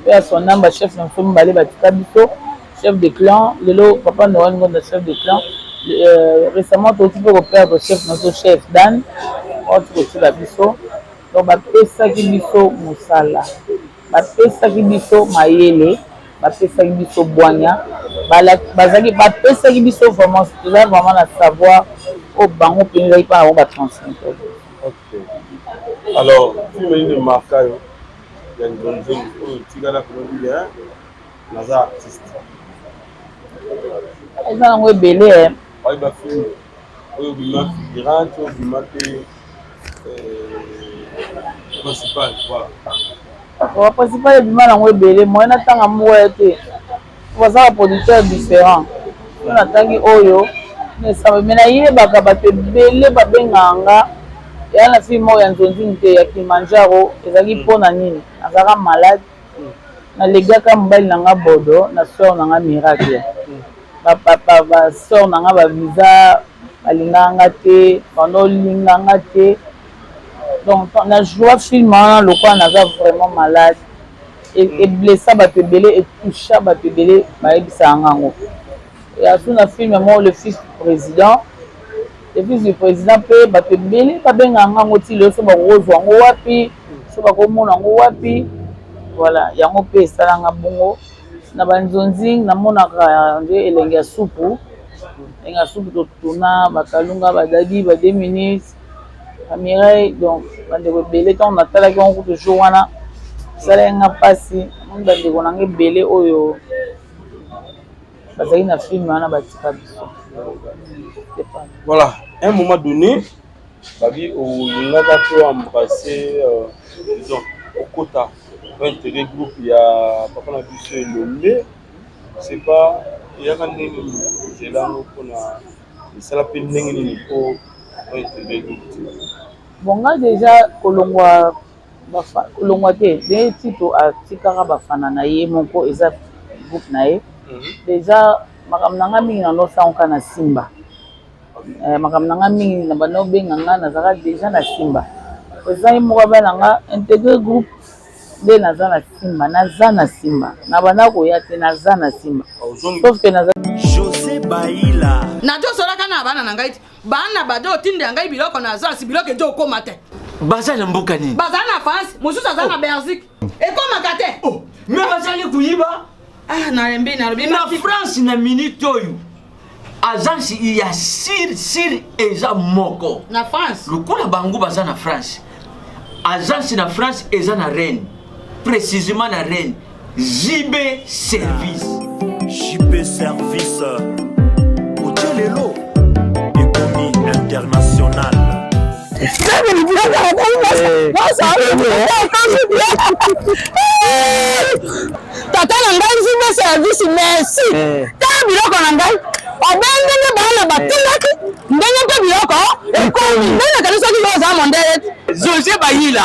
S1: Mpe ya son âme, bachef na biso mibale batika biso, chef de clan lelo papa Noel Ngonda, chef de clan récemment touti mpe koperdre chef na biso, chef Dan oyo kotika biso. Donc bapesaki biso mosala, bapesaki biso mayele, bapesaki biso bwanya, bazalaki bapesaki biso vraiment, toza vraiment na savoir oyo bango mpenza ezalaki mpa na bango batransmettre.
S2: Ok, alors film nini marka yo ya Nzonzing oyo tikala kolobi naza artiste?
S1: Eza nango ebele.
S2: Oyo bafilm oyo bima figurante, oyo bima mpe principal, voilà.
S1: Principal ebima nango ebele, moyen natanga moko ya te, baza baproducteur différent. So natangi oyo nesamba, me nayebaka bato ebele babengaka nga eya na film oyo ya Nzonzing te, ya Kilimanjaro. Ezalaki mpona nini? Nazalaka malade, nalegaka mobali na nga Bodo na sœur na nga Miracle. Basœur na nga bavisa balingaka nga te, banolinga nga te. Donc na joua film wana lokola naza vraiment malade, eblessa bato ebele, etoucha bato ebele, bayebisaka nga yango. Asu na film moko, Le Fils du Président, Le Fils du Président mpe bato ebele babengaka nga yango ti lelo, so bakokozwa yango wapi, so bakomona yango wapi. Voilà, yango mpe esalanga bongo. Na banzonzi namonaka nde elenge ya supu, elenge ya supu, totuna bakalunga, badadi ba 2 minutes, bamireille, donc bandeko ebele. Ntango natalaki yango kutu jour wana, Esalaki nga mpasi, namoni bandeko na nga ebele oyo bazali na film wana batika biso.
S2: Voilà, à un moment donné, babi olingaka to embrasser, disons, okota intégrer groupe ya papa na biso Elombe, c'est pas eyaka ndenge nini nzela yango mpona esala mpe ndenge nini mpo intégrer groupe te?
S1: Bon, nga déjà kolongwa, kolongwa te, ndenge Tito atikaka bafana na ye moko, eza groupe na ye. Déjà makambo na nga mingi nanosangoka na Simba. Makambo na nga mingi na banda obenga nga, nazalaka déjà na Simba. Eza ye moko aba na nga intégrer groupe nde naza na Simba, naza na Simba, na banda koya te, naza na Simba, sauf que naza
S3: José Baila.
S7: Nazosolaka na bana na ngai ti bana bado otindela ngai biloko na agence, biloko ezo okóma te.
S8: Baza na mboka nini?
S7: Baza na France, mosusu aza na Belgique, ekómaka te.
S8: Oh, mais bazali koyiba.
S7: Ah, nalembi, nalobi.
S8: Na France, na minute oyo, agence ya sir sir eza moko
S7: na France.
S8: Lokola bango baza na France, agence na France eza na Rennes, précisément na Rennes, JB Service.
S3: JB Service otie lelo ekomi international.
S9: Tata na ngai JB Service, merci. Tala biloko na ngai, obengi nde bana batindaki ndenge mpe biloko ekomi. Nde nakanisaki yo oza mondele te.
S8: José Bayila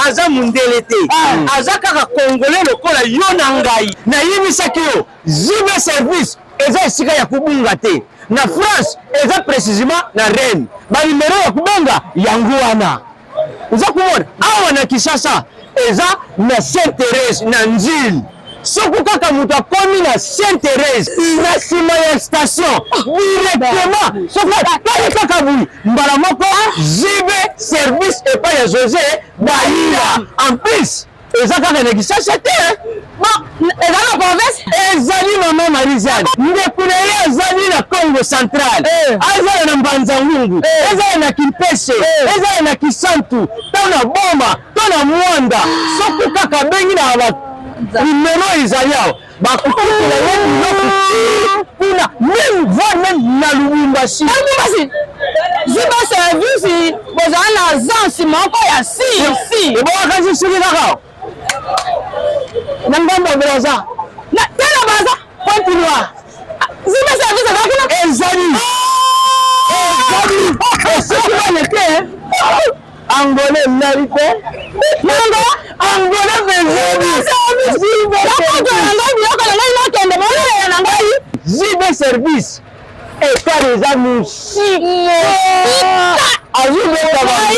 S8: aza mondele te, aza kaka Congolais lokola yo na ngai. Nayebisaki yo, JB Service eza esika ya kobunga te. Na France, eza précisément na Rennes. Banimero ya kobenga yango wana oza komona awa. Na Kinshasa, eza na Sainte Thérèse, na Nzile. Soki kaka moto akomi na Sainte Thérèse, na nsima ya station directement, soki atali kaka boye, mbala moko JB Service epai ya José Bayila. En plus, eza kaka na Kinshasa te.
S9: Bon, eza na province.
S8: Ezali mama Marizane, ndeko na ye azali na Congo Central, azala na Mbanza Ngungu, ezala na Kimpese, ezala na Kisantu, to na Boma, to na Mwanda. Soki kaka abengi na banimero ezali awa, bakokutela ye biloko kuna, même voire même na Lubumbashi.
S9: Lubumbashi, JB Service bozala na agence moko ya si si.
S8: Ebongaka soki kaka na ngambo ya Braza.
S9: Te, na Braza.
S8: Pointe Noire.
S9: JB Service eza kuna.
S8: Ezali soki bana te, Angolais nali te.
S9: Nanga.
S8: Angola mpe.
S9: Nakoto na ngai biloko na ngai, nakende bolelela na ngai.
S8: JB Service, ekar eza mosika, azobeta bango.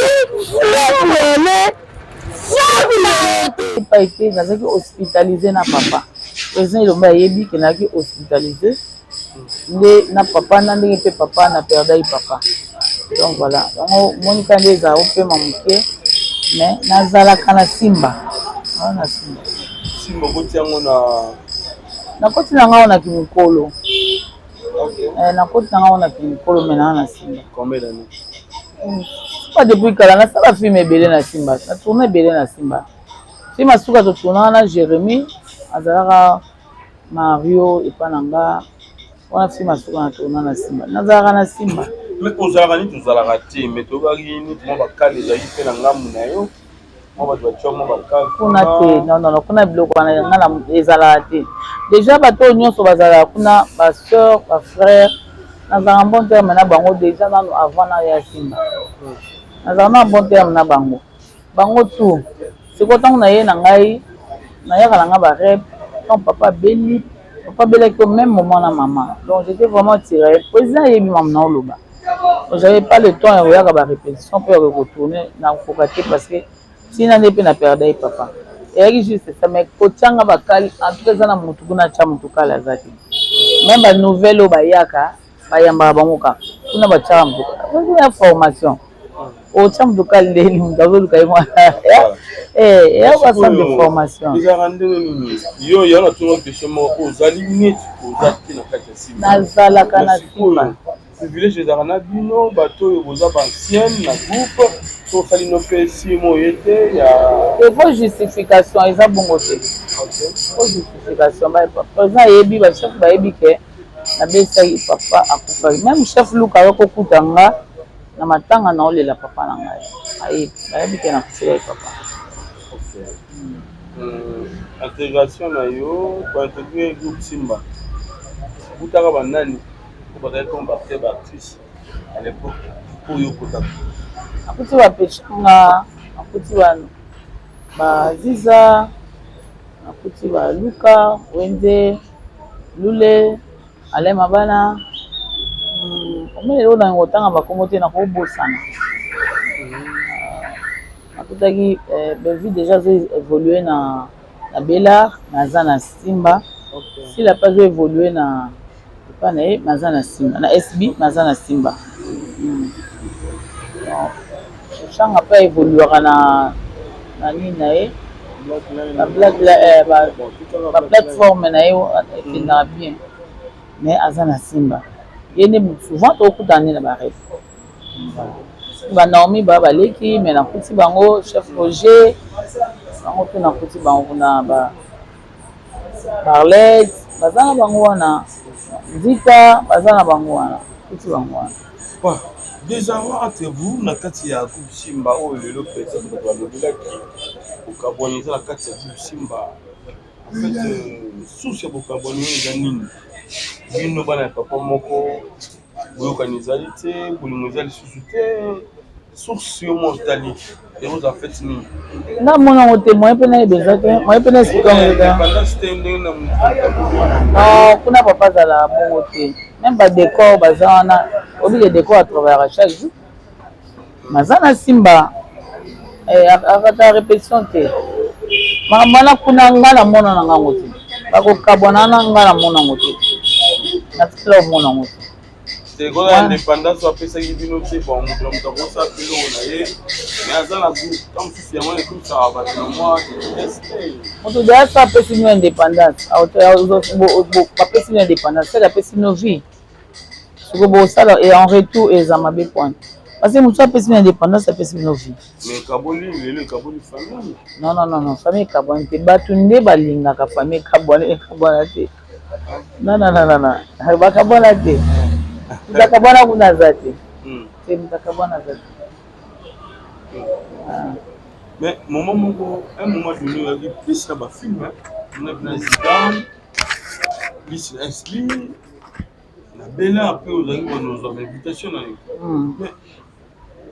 S1: Epai te, nazalaki hospitalisé na papa. Président Elombe ayebi ke nazalaki hospitalisé nde na papa, na ndenge mpe papa na perdaki papa. Donc voilà, yango monika nde ezala opema moke, mais nazalaka na Simba, aza na Simba.
S2: Simba okoti yango na
S1: Nakoti na ngai na kimokolo. Nakoti na ngai na kimokolo, mais naa na Simba.
S2: Combien d'années?
S1: Pas depuis kala, nasala film ebele na Simba, na tourne ebele na Simba. Film asuka totournaka na Jérémie, azalaka Mario epa na nga wana. Film asuka na tourna na Simba, nazalaka na Simba.
S2: Mais ozalaka nini? Tozalaka te, mais toyebaki neti mwa bakale ezalaki mpe na ngambu na yo, mwa bato batia mwa bakale.
S1: Kuna te, non, non, kuna biloko wana nga na ezalaka te. Déjà bato oyo nyonso bazalaka kuna, basœur, bafrère, nazalaka bon terme na bango déjà nano avant naya Simba. Nazalaka na bon terme na bango, bango tout. Sikoyo ntango naye na ngai, nayaka na ngai barep. Ntango papa abeli, papa abelaki au même moment na mama, donc j'étais vraiment tiré. Président ayebi mamu na oloba, j'avais pas le temps ya koyaka barépétition mpe ya kotourne, nakoka te, parce que ntina nde mpe na perdaki papa, eyaki juste ça. Mais kotianga bakali, en tout cas eza na motu kuna atya motu kala aza te. Même banouvelle oyo bayaka, bayambaka bango kaka kuna, batiaka motu ya formation, otya motu kali ndeni moto azoluka ye mwana eya ba centre de formation.
S2: Ezalaka ndenge nini? Yo ya natuna question moko, ozali neti oza te na kati ya Simba.
S1: Nazalaka na Simba.
S2: Privilège ezalaka na bino bato oyo boza ba ancienne na groupe, so osali no mpe simo ye te ya
S1: efo justification eza bongo te. Fo justification, président ayebi, bachef bayebi ke nabesaki papa akufaki. Même chef Luka ayo kokuta nga na matanga na olela papa na ngai, ayebi, bayebi ke nakufelaki papa.
S2: Intégration na yo, kointégrer groupe Simba, okutaka banani po bazali comme baacteur, baactrice à l'époque oyo okotaka?
S1: Nakuti bapeshanga, nakuti baziza, nakuti baluka wenze, lule, Alain Mabana. Omoni, eloko na kotanga bakombo te, nakobosana. Nakutaki Belvi déjà azo évolue na Belar, naza na Simba. Sila mpe azo évolue na epa na ye, naza na Simba, na SB, naza na Simba. Shanga mpe aévoluaka na nini na ye, baplateforme na ye ekendaka bien, mais aza na Simba. Ye nde souvent tokutana nde na barep. Banaomi ba baleki, mais nakuti bango, chef Roger, bango mpe nakuti bango kuna, ba Barlet baza na bango wana, Nzita baza na bango wana, kuti bango wana.
S2: Désarroi entre vous na kati ya groupe Simba oyo lelo peut-être bato balobelaki bokabwani eza na kati ya groupe Simba. En fait, source ya bokabwani oyo eza nini? Bino bana ya papa moko, boyokani ezali te, bolingo eza lisusu te. Source yo mo otali ekozala fete nini?
S1: Nga mona yango te, moyen mpe nayeba eza te, moyen mpe na expliquer yango te.
S2: Indépendance te ndenge na motu.
S1: Non, kuna papa azala bongo te. Même badécor baza wana, obike décor atravaillaka chaque jour, naza na Simba, akata répétition te. Makambo wana kuna, nga namona na ngango te. Bakokabwana wana, nga namona yango te, natikala komona yango te.
S2: Tekola indépendance bapesaki bino te. Bon, moto na moto akosala mpe eloko na ye, mais aza na groupe ta mosusu, yango ekumisaka bato na mwa este.
S1: Moto deya so apesi bino indépendance, bapesi bino indépendance, seke apesi bino vie. Siko bosala et en retour eza mabe point, parce que moto apesi bino indépendance, apesi bino vie.
S2: Mais ekaboli lelo, ekaboli famille.
S1: Non, non, non, non, famille ekabwani te. Bato nde balingaka famille ekabwani. Ekabwana te. Non, non, non, non, non, bakabwana te. Moto akabwana kuna aza te te, moto akabwana aza te.
S2: Mais moment moko, un moment donné, oyaki plus na bafilm na na Zidane, plus na SB, na Bela mpe ozalaki kona ozwa bainvitation na yo, mais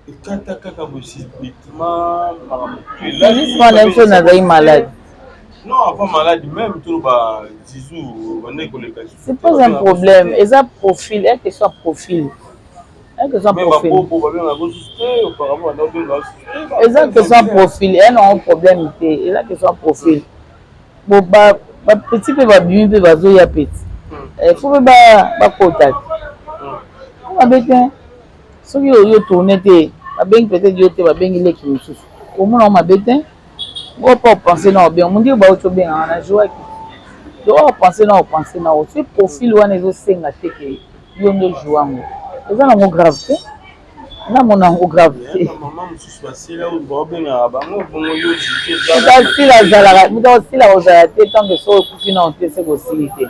S2: ekata kaka boye subitement, makambo.
S1: Wana biso nazali malade.
S2: Non, avant malade même, toloba Zizu bandaki koleka.
S1: C'est pas un problème, eza profil, eza question ya profil, eza question ya profil.
S2: Babobo babengaka susu te, auparavant banda obengaka susu te.
S1: Eza question ya profil, eya nango problème te, eza question ya profil. Bo bapeti mpe babimi mpe bazoya peti, faut mpe bakota te, mabe te. Soki oyo tourne te, babengi peut-être yo te, babengi leki mosusu, omona ngo mabe te. Ngo mpo opense na obenga mondiri, bauti obengaka na jouaki, donc opense na opense na o soki profil wana ezosenga te ke yo nde joue yango, eza nango grave te, namona yango grave te.
S2: Mama mosusu basila oyo babengaka bango bongo, yo Zizu.
S1: Moto asila azalaka, moto asila kozala te. Tant que soki okufi nano te, se kosili te,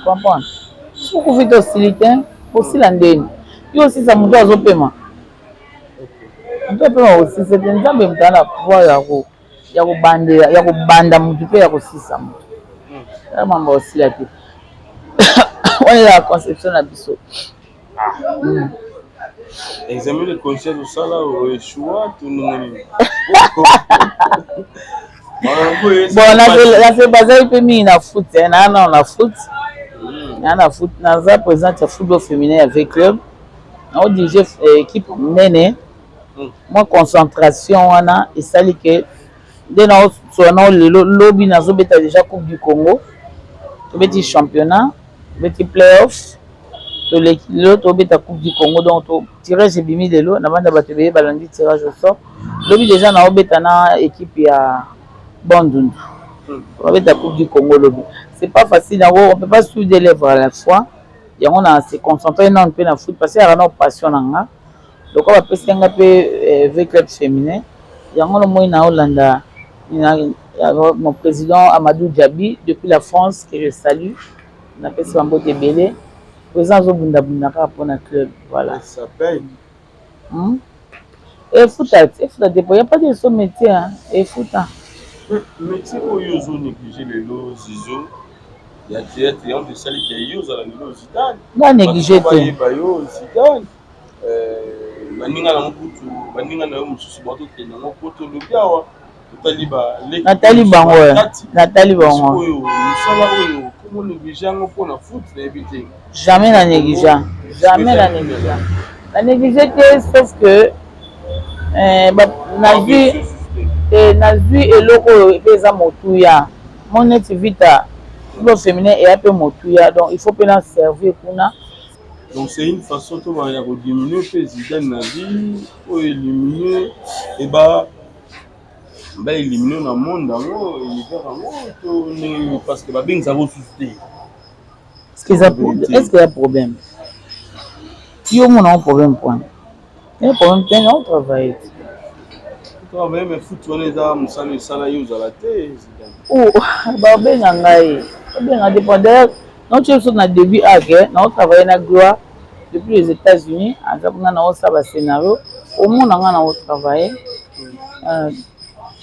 S1: comprendre? Soki okufi te, osili te. Kosila ndeni yo osisa moto azopema, moto apema kosisa te. Nzambe moto aza na pouvoir ya kobandela, ya kobanda motu mpe ya kosisa motu. Eza mambo osila te, wana ezaka conception na biso.
S2: Examen de conscience osala, oéchoua to ndenge nini?
S1: Bon, nase bazali mpe mingi na foot, naa nano na foot, naa na foot, naza présidente ya football féminin ya V Club, naodirige équipe monene. Mwa concentration wana esali ke nde naosola nao lelo, lobi nazobeta déjà Coupe du Congo. Tobeti championnat, tobeti playoff, toleki, lelo tobeta Coupe du Congo. Donc to tirage ebimi lelo na banda, bato ebele balandi tirage au sort. Lobi déjà naobeta na équipe ya Bandundu, babeta Coupe du Congo lobi. C'est pas facile yango, on peut pas suivre des lèvres à la fois. Yango na se concentrer nanu mpe na foot parce que eyaka nao passion na nga. Lokola bapesi nga mpe eh, V club féminin, yango na moi naolanda mon président Amadou Djabi depuis la France que je salue. Napesi bambote ebele. Président azobundabunda kaka mpona club, voilà.
S2: Ça paye.
S1: Efuta, efuta te po ya pas de sot métier, hein. Efuta.
S2: Métier oyo ozo néglige lelo, Zizo, ya théâtre, yango esaliki yo ozala lelo Zidane.
S1: Nga néglige te.
S2: Bayeba yo Zidane, baninga nango kutu, baninga na yo mosusu bazokende yango po tolobi awa, totali baleki.
S1: Natali bango, natali bango.
S2: Oyo mosala oyo komo néglige yango mpona foot, nayebi te.
S1: Jamais na néglige, jamais na néglige, na néglige te, sauf que nazwi te, nazwi eloko oyo mpe eza motuya mo neti Vita football féminin, eya mpe motuya, donc il faut mpe na servir kuna.
S2: Donc c'est une façon to ya kodiminuer mpe Zidane na vie oyo, éliminer eba baéliminer na monde yango, univers yango, to ndenge nini? Parce que babengisaka osusu te.
S1: Est-ce que ya problème yo omona ngo problème point ya problème te, na otravaille te.
S2: Travaille, mais foot wana eza mosala esala yo ozala te, Zidane.
S1: Babenga ngai, babenga te po d'ailleurs nauti biso na début ake naotravaille na Gloire depuis les États-Unis, aza kuna, naosala bascénario, omona nga naotravaille,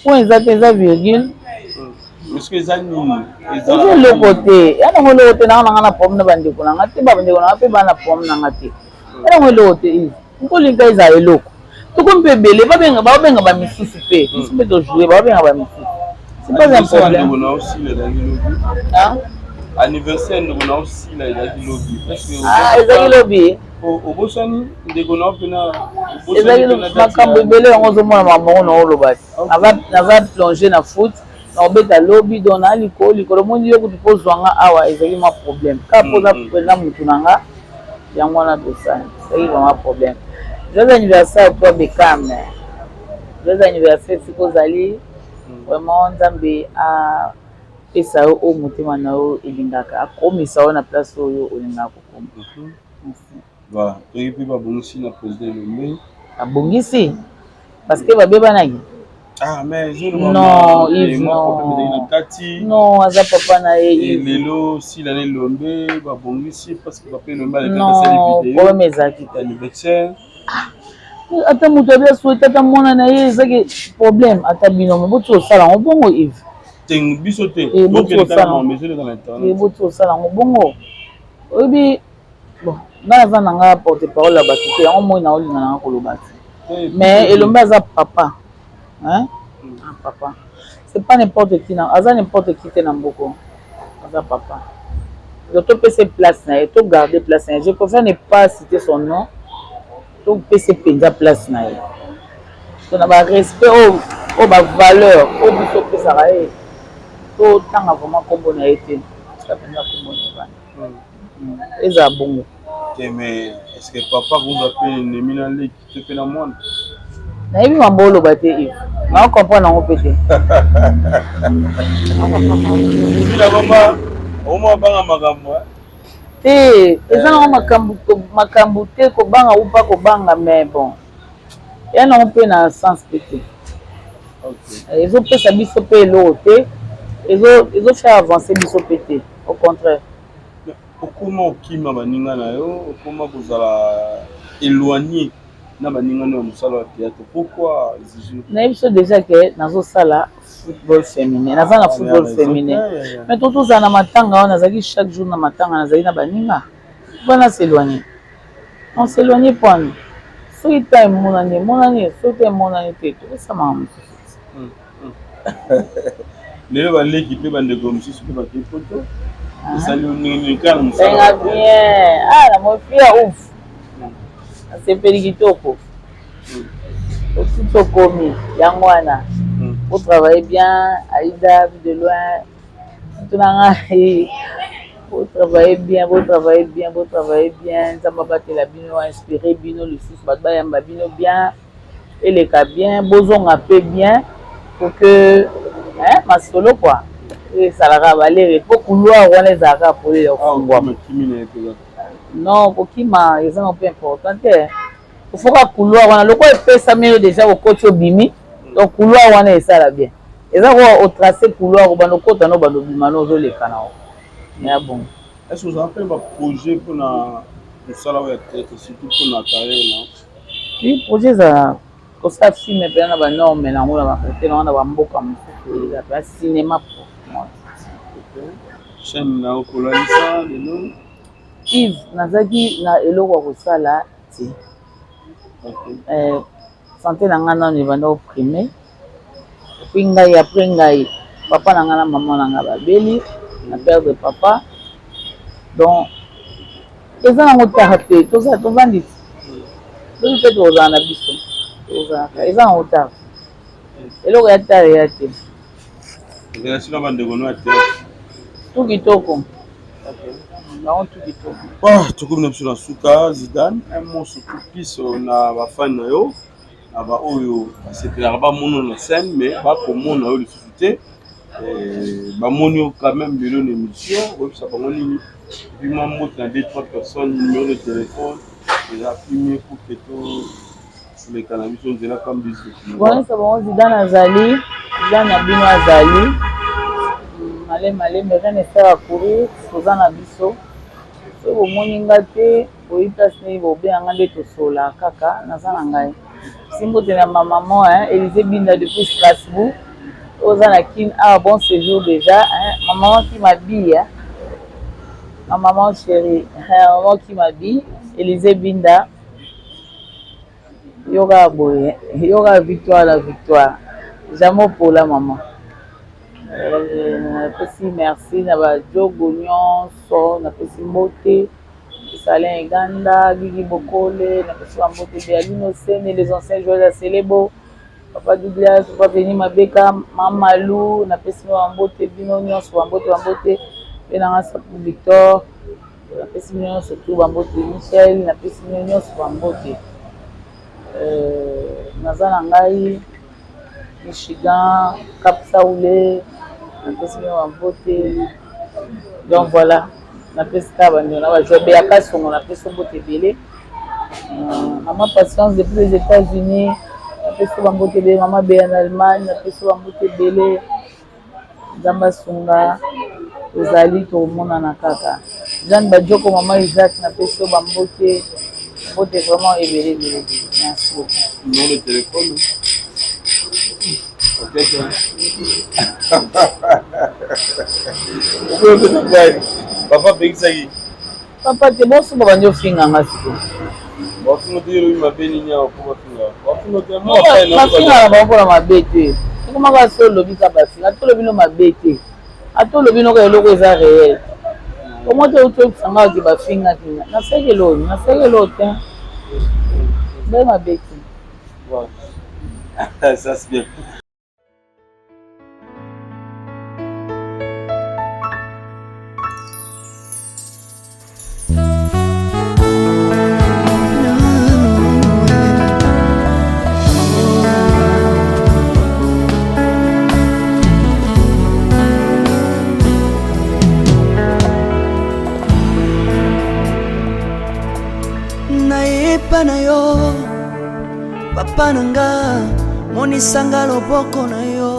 S1: point eza te, eza virgule.
S2: Est-ce que eza nini?
S1: Eza eloko te, ya nango eloko te. Nanga nanga na problème na bandeko na nga te, bandeko na nga mpe baa na problème na nga te, ya nango eloko te. Nkolinga ezala eloko, tokomi mpe ebele, babenga bamisusu mpe, biso mpe tojoue, babenga bamisusu, c'est pas un problème.
S2: Ndeko na osila ezalaki lobi, anniversaire ndeko na osila ezalaki lobi.
S1: Ezalaki lobi.
S2: Obosani ndeko na mpena?
S1: Ezalaki makambo ebele, yango ozomona makambo yango na oloba te. Naza plongé na foot, naobeta lobi, donc naa likolo likolo. Moni yo kutu mpo ozwanga awa ezalaki mwa problème kaka mpo oza mpenza motu na nga, yango wana tosali, ezalaki vraiment problème. Joyeux anniversaire toi Bekam, joyeux anniversaire sika ozali vraiment, Nzambe apesa yo oyo motema na yo elingaka, akomisa yo na place oyo olingaka kokoma. Merci.
S2: Voilà, toyebi mpe babongisi na président Elombe.
S1: Babongisi parce que babebanaki.
S2: Ah, mais
S1: Non, Yves, non.
S2: Na kati.
S1: Non, aza papa na ye.
S2: Lelo sila na Elombe babongisi parce que papa Elombe
S1: alekaki. Vidéo problème ezalaki.
S2: Anniversaire.
S1: Ata moto abi asouhaite ata mwana na ye, ezaki problème. Ata bino mo boti osala yango bongo, Yves.
S2: Te, biso te.
S1: Boti osala yango bongo, oyebi. Bon, ngai naza na nga porte parole ya bato te, yango moi naolinga nanga koloba te, mais Elombe aza papa, hein? Ah, papa c'est pas n'importe qui na aza n'importe qui te na mboko, aza papa. Donc topesa place na ye, togarde place na ye. Je préfère ne pas citer son nom. Topesa mpenza place na ye to na barespect oyo, oyo bavaleur oyo biso opesaka ye, totanga vraiment nkombo na ye te, tika mpenza nkombo na ye bana ezala bongo.
S2: Te, mais est ce que papa kozwa mpe ennemi na leki to mpe na mwana?
S1: Nayebi mambo oloba te, Yves, nao comprendre yango mpe te.
S2: Sila papa omwa banga makambo.
S1: Te, eza nango makambo, makambo te, kobanga upa kobanga, mais bon, ya nango mpe na sens mpe te, ezopesa biso mpe eloko te, ezofaire avancer biso mpe te, au contraire.
S2: Okoma okima baninga na yo, okoma kozala éloigné na baninga no ya mosala ya théâtre, pourquoi, Zizu?
S1: Nayebi so déjà ke nazosala football féminin, naza na football féminin, mais to tozala na matanga wana, nazalaki chaque jour na matanga, nazali na baninga wana. S'éloigner, on s'éloigne pwani? Soki ta emonani, emonani, soki te emonani te, tokosamaka mosusu.
S2: Lelo baleki mpe bandeko mosusu mpe bakei poto, esali ndenge nini kaka
S1: mosala? Bien, ah, na mofia ouf, nasepeli kitoko, osi tokomi yango wana. Otravaille bien, Aïda de loin, tuna ngai, botravaille bien, botravaille bien, botravaille bien. Nzambe abatela bino, inspire bino lisusu, bato bayamba bino bien, eleka bien, bozonga mpe bien, pour que masolo quoi ezalaka balere, po couloir wana ezalaka polele ya kofungwama. Non, kokima eza na mpe important te. Ofoka couloir wana lokola epesami yo déjà, okoti, obimi. Donc couloir wana esala bien, eza koa otrace couloir, obanda okota no, obanda obima no, ozoleka na o ya bon.
S2: Est ce que ozala mpe baprojet mpona mosala oyo ya théâtre, surtout mpona carrière na?
S1: Oui, projet ezala kosala film mpenza na banorme nango, na bakote nango, na bamboka mosusu, eza mpenza cinéma proprement.
S2: Chaîne na okolalisa lelo?
S1: Yves, nazalaki na eloko ya kosala te. Santé na ngai nano ebanda koprimer, et puis ngai, après ngai, papa na ngai na mama na ngai babeli, na perdre papa. Donc eza nango tard te, tovandi ti soki mpe tokozala na biso, tozalaka, eza nango tard, eloko ya tard eya te.
S2: Relation na bandeko no ya théâtre?
S1: Tu kitoko, bango tu kitoko.
S2: Tokomi na biso na suka. Zidane, un mot surtout plus na bafani na yo, na baoyo basepelaka bamona na scène mais bakomona yo lisusu te, bamoni yo quand même lelo na émission, oyebisa bango nini? Et puis mwa mbote na deux trois personnes, numéro de téléphone eza plus mieux pour que toleka na biso nzela comme biso.
S1: Bonisa bango, Zidane azali, Zidane na bino azali maleme maleme, rien ne sert à courir. Toza na biso, soki bomoni nga te, boyi place nini, bobenganga nde tosola kaka. Naza na ngai simbote na ma maman, hein, Élysée Binda depuis Strasbourg, oza na Kin awa, bon séjour déjà, hein, ma maman qui m'habille, hein, ma maman chérie, maman qui m'habille, Élysée Binda, yoka boye, yoka victoire, la victoire jamais opola. Mama, napesi merci na bajogo nyonso, napesi mbote Salin Eganda, Gigi Bokole, napesi bambote Bealino Sene, les anciens joueurs ya Selebo, Papa Douglas, Papa Beni Mabeka, Mamalu, napesi bino bambote, bino nyonso bambote, bambote mpe nanga Sapu Victor, napesi bino nyonso tu bambote, Michel, napesi bino nyonso bambote. Naza na ngai Michigan, Cap Saoule, napesi bino bambote. Donc voilà, napesi kaka bandeko na bajoueur Beyaka Songo, napesi mbote ebele. Mama Patience depuis les États-Unis, napesi bambote ebele. Mama Beya na Allemagne, napesi bambote ebele. Nzambe asunga, tozali tokomonana kaka. Jeanne Badioko, mama Isaac, napesi yo bambote, mbote vraiment ebele ebele ebele. Merci beaucoup.
S2: Numéro de téléphone? Ok, papa apekisaki.
S1: Papa te, bosuka bandi ofinganga sikoyo.
S2: Bafinga te, elobi mabe nini awa po bafinga? Bafinga te.
S1: Bafingaka bango mpona mabe te, ekomaka so olobi ka bafinga. Ata olobi no mabe te, ata olobi noka eloko eza réel, omo te outi oyebisanga oki bafingaki nga, nasalaki eloko, nasalaki eloko te, ngai mabe te.
S2: Ça c'est bien.
S6: Nayepa na yo, papa na nga, monisanga loboko na yo.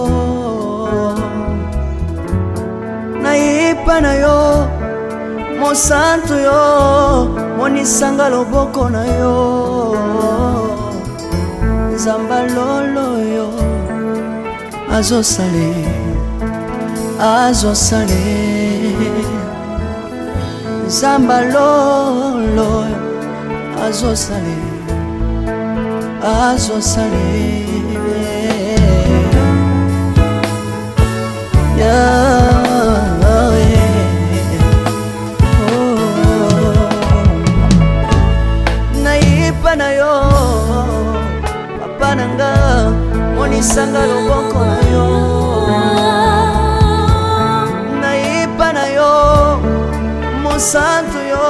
S6: Nayepa na yo, mosantu yo, monisanga loboko na yo. Nzamba lolo yo azosale, azosale. Nzamba lolo azosale, azosale. Yeah, oh. Nayepa na yo, papa na nga, monisanga loboko na yo. Nayepa na yo, mosantu yo,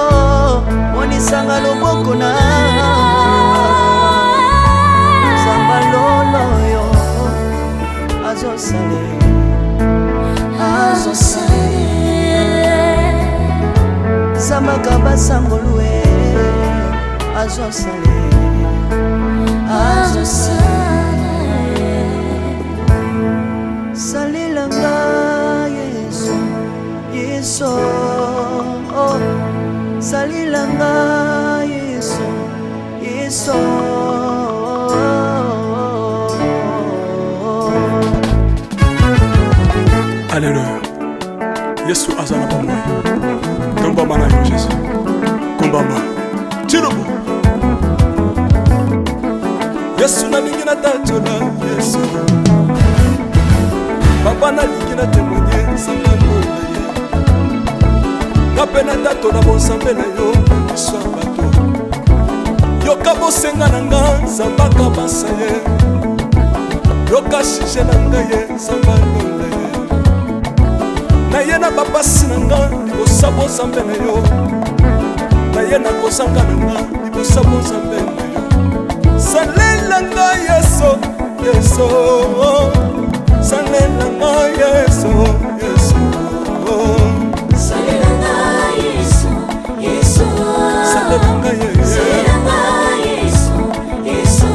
S6: monisanga loboko na Nzamba lolo yo azosale, azosale. Zamba. Akabasa ngolu e azosala azosala salela nga Yesu, Yesu, oh. Salela nga Yesu, Yesu.
S10: Alleluya, Yesu aza na bomoi. Tombama na yo Jésus, kombama tilobo. Yesu, nalingi natatola Yesu. Papa, nalingi na témoigner nzambe na ye. Nga mpe natatola bonzambe na yo na miso ya bato. Yoka bosenga na nga, Nzambe akabasa ye. Yoka sujet na ngai ye, Nzambe alonda ye. Na ye na bapasi na nga libosa bonzambe na yo, na ye na kozanga na nga libosa bonzambe na yo. Salela nga Yesu, Yesu, salela nga Yesu, Yesu.
S6: Salela nga Yesu, Yesu.
S10: Salela nga ye.
S6: Salela nga Yesu, Yesu.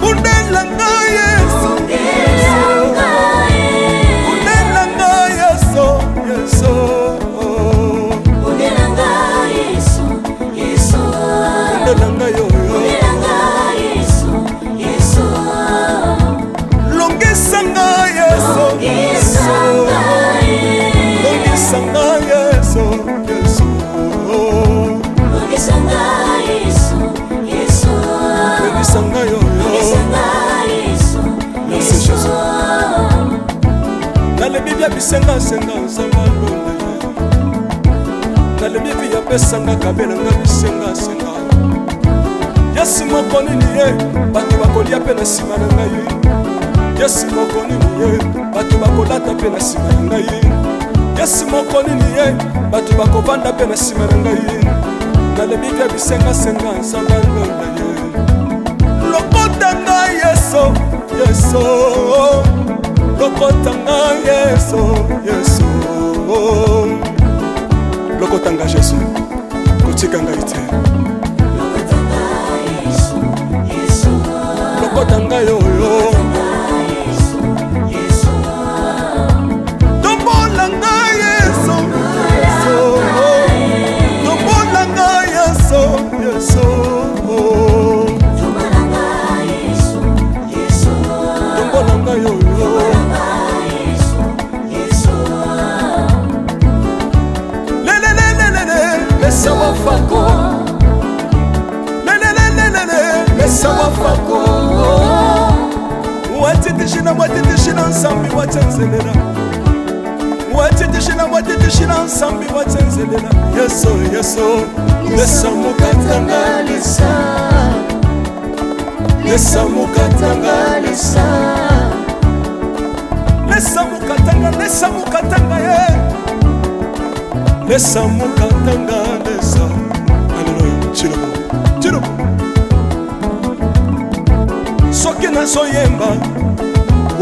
S10: Bundela nga Yesu.
S6: Bundela nga ye.
S10: Bundela nga Yesu, Yesu.
S6: Bundela nga Yesu, Yesu.
S10: Bundela nga yo.
S6: Bundela nga Yesu, Yesu.
S10: Longisa nga Yesu.
S6: Longisa nga ye.
S10: Longisa nga Yesu, Yesu.
S6: Longisa nga Yesu, Yesu.
S10: Longisa nga yo.
S6: Longisa nga Yesu,
S10: Merci.
S6: Yesu.
S10: Jésus, nalembi bia bisengasenga, Nzambe alonda ye. Nalembi vi apesanga kabelanga bisengasenga. Yesu moko nini ye bato bakolia mpe na nsima na ngai? Yesu moko nini ye bato bakolata mpe na nsima na ngai? Yesu moko nini ye bato bakovanda mpe na nsima na ngai? Nalembi bia bisengasenga, Nzambe alonda ye. Lokota ngai Yesu, Yesu, lokota ngai Yesu, Yesu, lokota ngai Yesu, kotika ngai te.
S6: Yesu, Yesu.
S10: Lokota ngai oyo.
S6: Yesu, Yesu.
S10: Tombola ngai Yesu, Yesu, tombola ngai Yesu, Yesu.
S6: Tombola nga Yesu, Yesu.
S10: Tombola ngai oyo.
S6: Tombola Yesu, Yesu.
S10: Lelelelelele, lesa wafako. Lelelelelele, lesa wafako. Watitishina, watitishina nsambi watenzelela. Watitishina, watitishina nsambi watenzelela. Yesu, Yesu, lesa mukatanga.
S6: Lesa.
S10: Lesa mukatanga.
S6: Lesa.
S10: Lesa mukatanga, lesa mukatanga ye, lesa mukatanga, lesa. Aleluya, chilobo chilobo. Soki nazoyemba,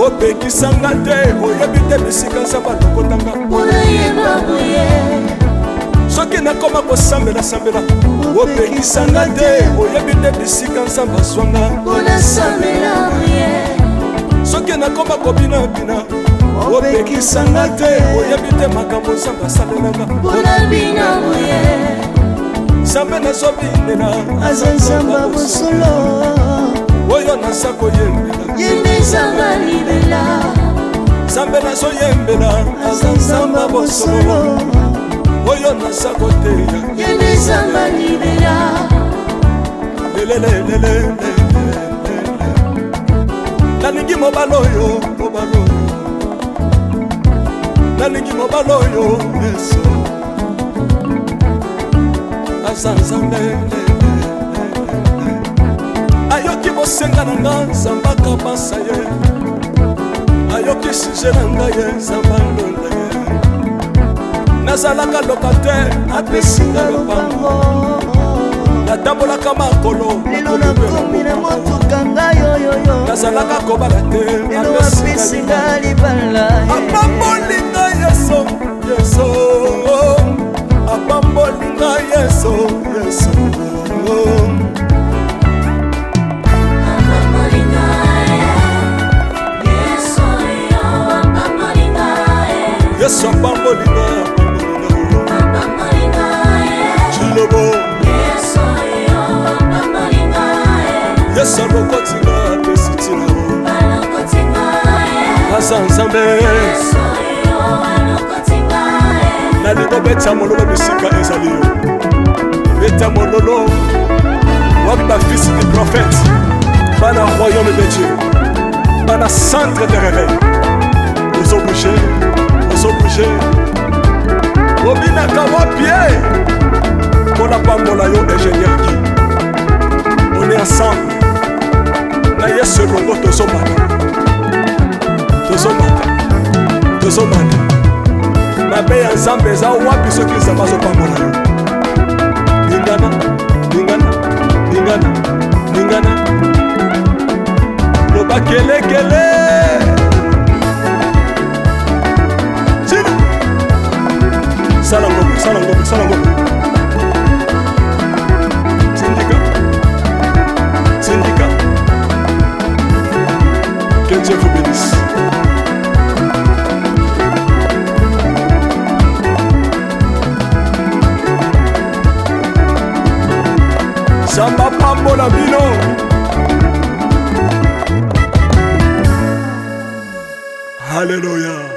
S10: opekisanga te. Oyebi te bisika nzambe alokotanga.
S6: Unayemba boye.
S10: Soki nakoma kosambelasambela, opekisanga te. Oyebi te bisika nzambe azwanga.
S6: Unasambela boye.
S10: Soki nakoma kobinabina, opekisanga te. Oyebi te makambo nzambe asalelanga.
S6: Unabina boye.
S10: Nzambe nazobinela
S6: aza Nzambe bosolo.
S10: Oyo naza koyembela
S6: ye nde Nzambe libela.
S10: Nzambe nazoyembela aza Nzambe bosolo. Oyo naza koteya
S6: ye nde Nzambe libela.
S10: Lelelelele, nalingi mobali oyo, mobali oyo, nalingi mobali oyo. Yesu aza Nzambe, ayoki bosenga na nga, Nzambe akabasa ye. Ayoki sujet na ngai ye, Nzambe alonda ye. Nazalaka locataire, apesinga lopango. Natambolaka makolo,
S6: lelo nakomi na motuka ngai oyoyo.
S10: Nazalaka kobala te,
S6: lelo apesinga libala.
S10: Apamboli ngai Yesu, Yesu. Apamboli nga Yesu, Yesu. Yesu apamboli nga, apamboli nga. Chilobo. Yesu alokoti nga, apesi ntina. Aza Nzambe. Nalingi obeta mololo bisika ezali yo. Beta mololo. Wapi bafils du prophète? Bana royaume de Dieu. Bana centre de réveil. Ozobouge, ozobouge. Obinaka wapi ye? Mpona pambola yo ingénieur Guy. On est ensemble. Na Yesu elongo tozomata. Tozomata. Tozomata. Mabe ya Nzambe eza wapi soki Nzambe azopambola yo? Lingana, lingana, lingana, lingana. Loba kelekele. Tina. Sala ngombe, sala ngombe, sala ngombe. Sindika. Sindika. Que Dieu vous bénisse. Nzambe apambola bino. Alléluia.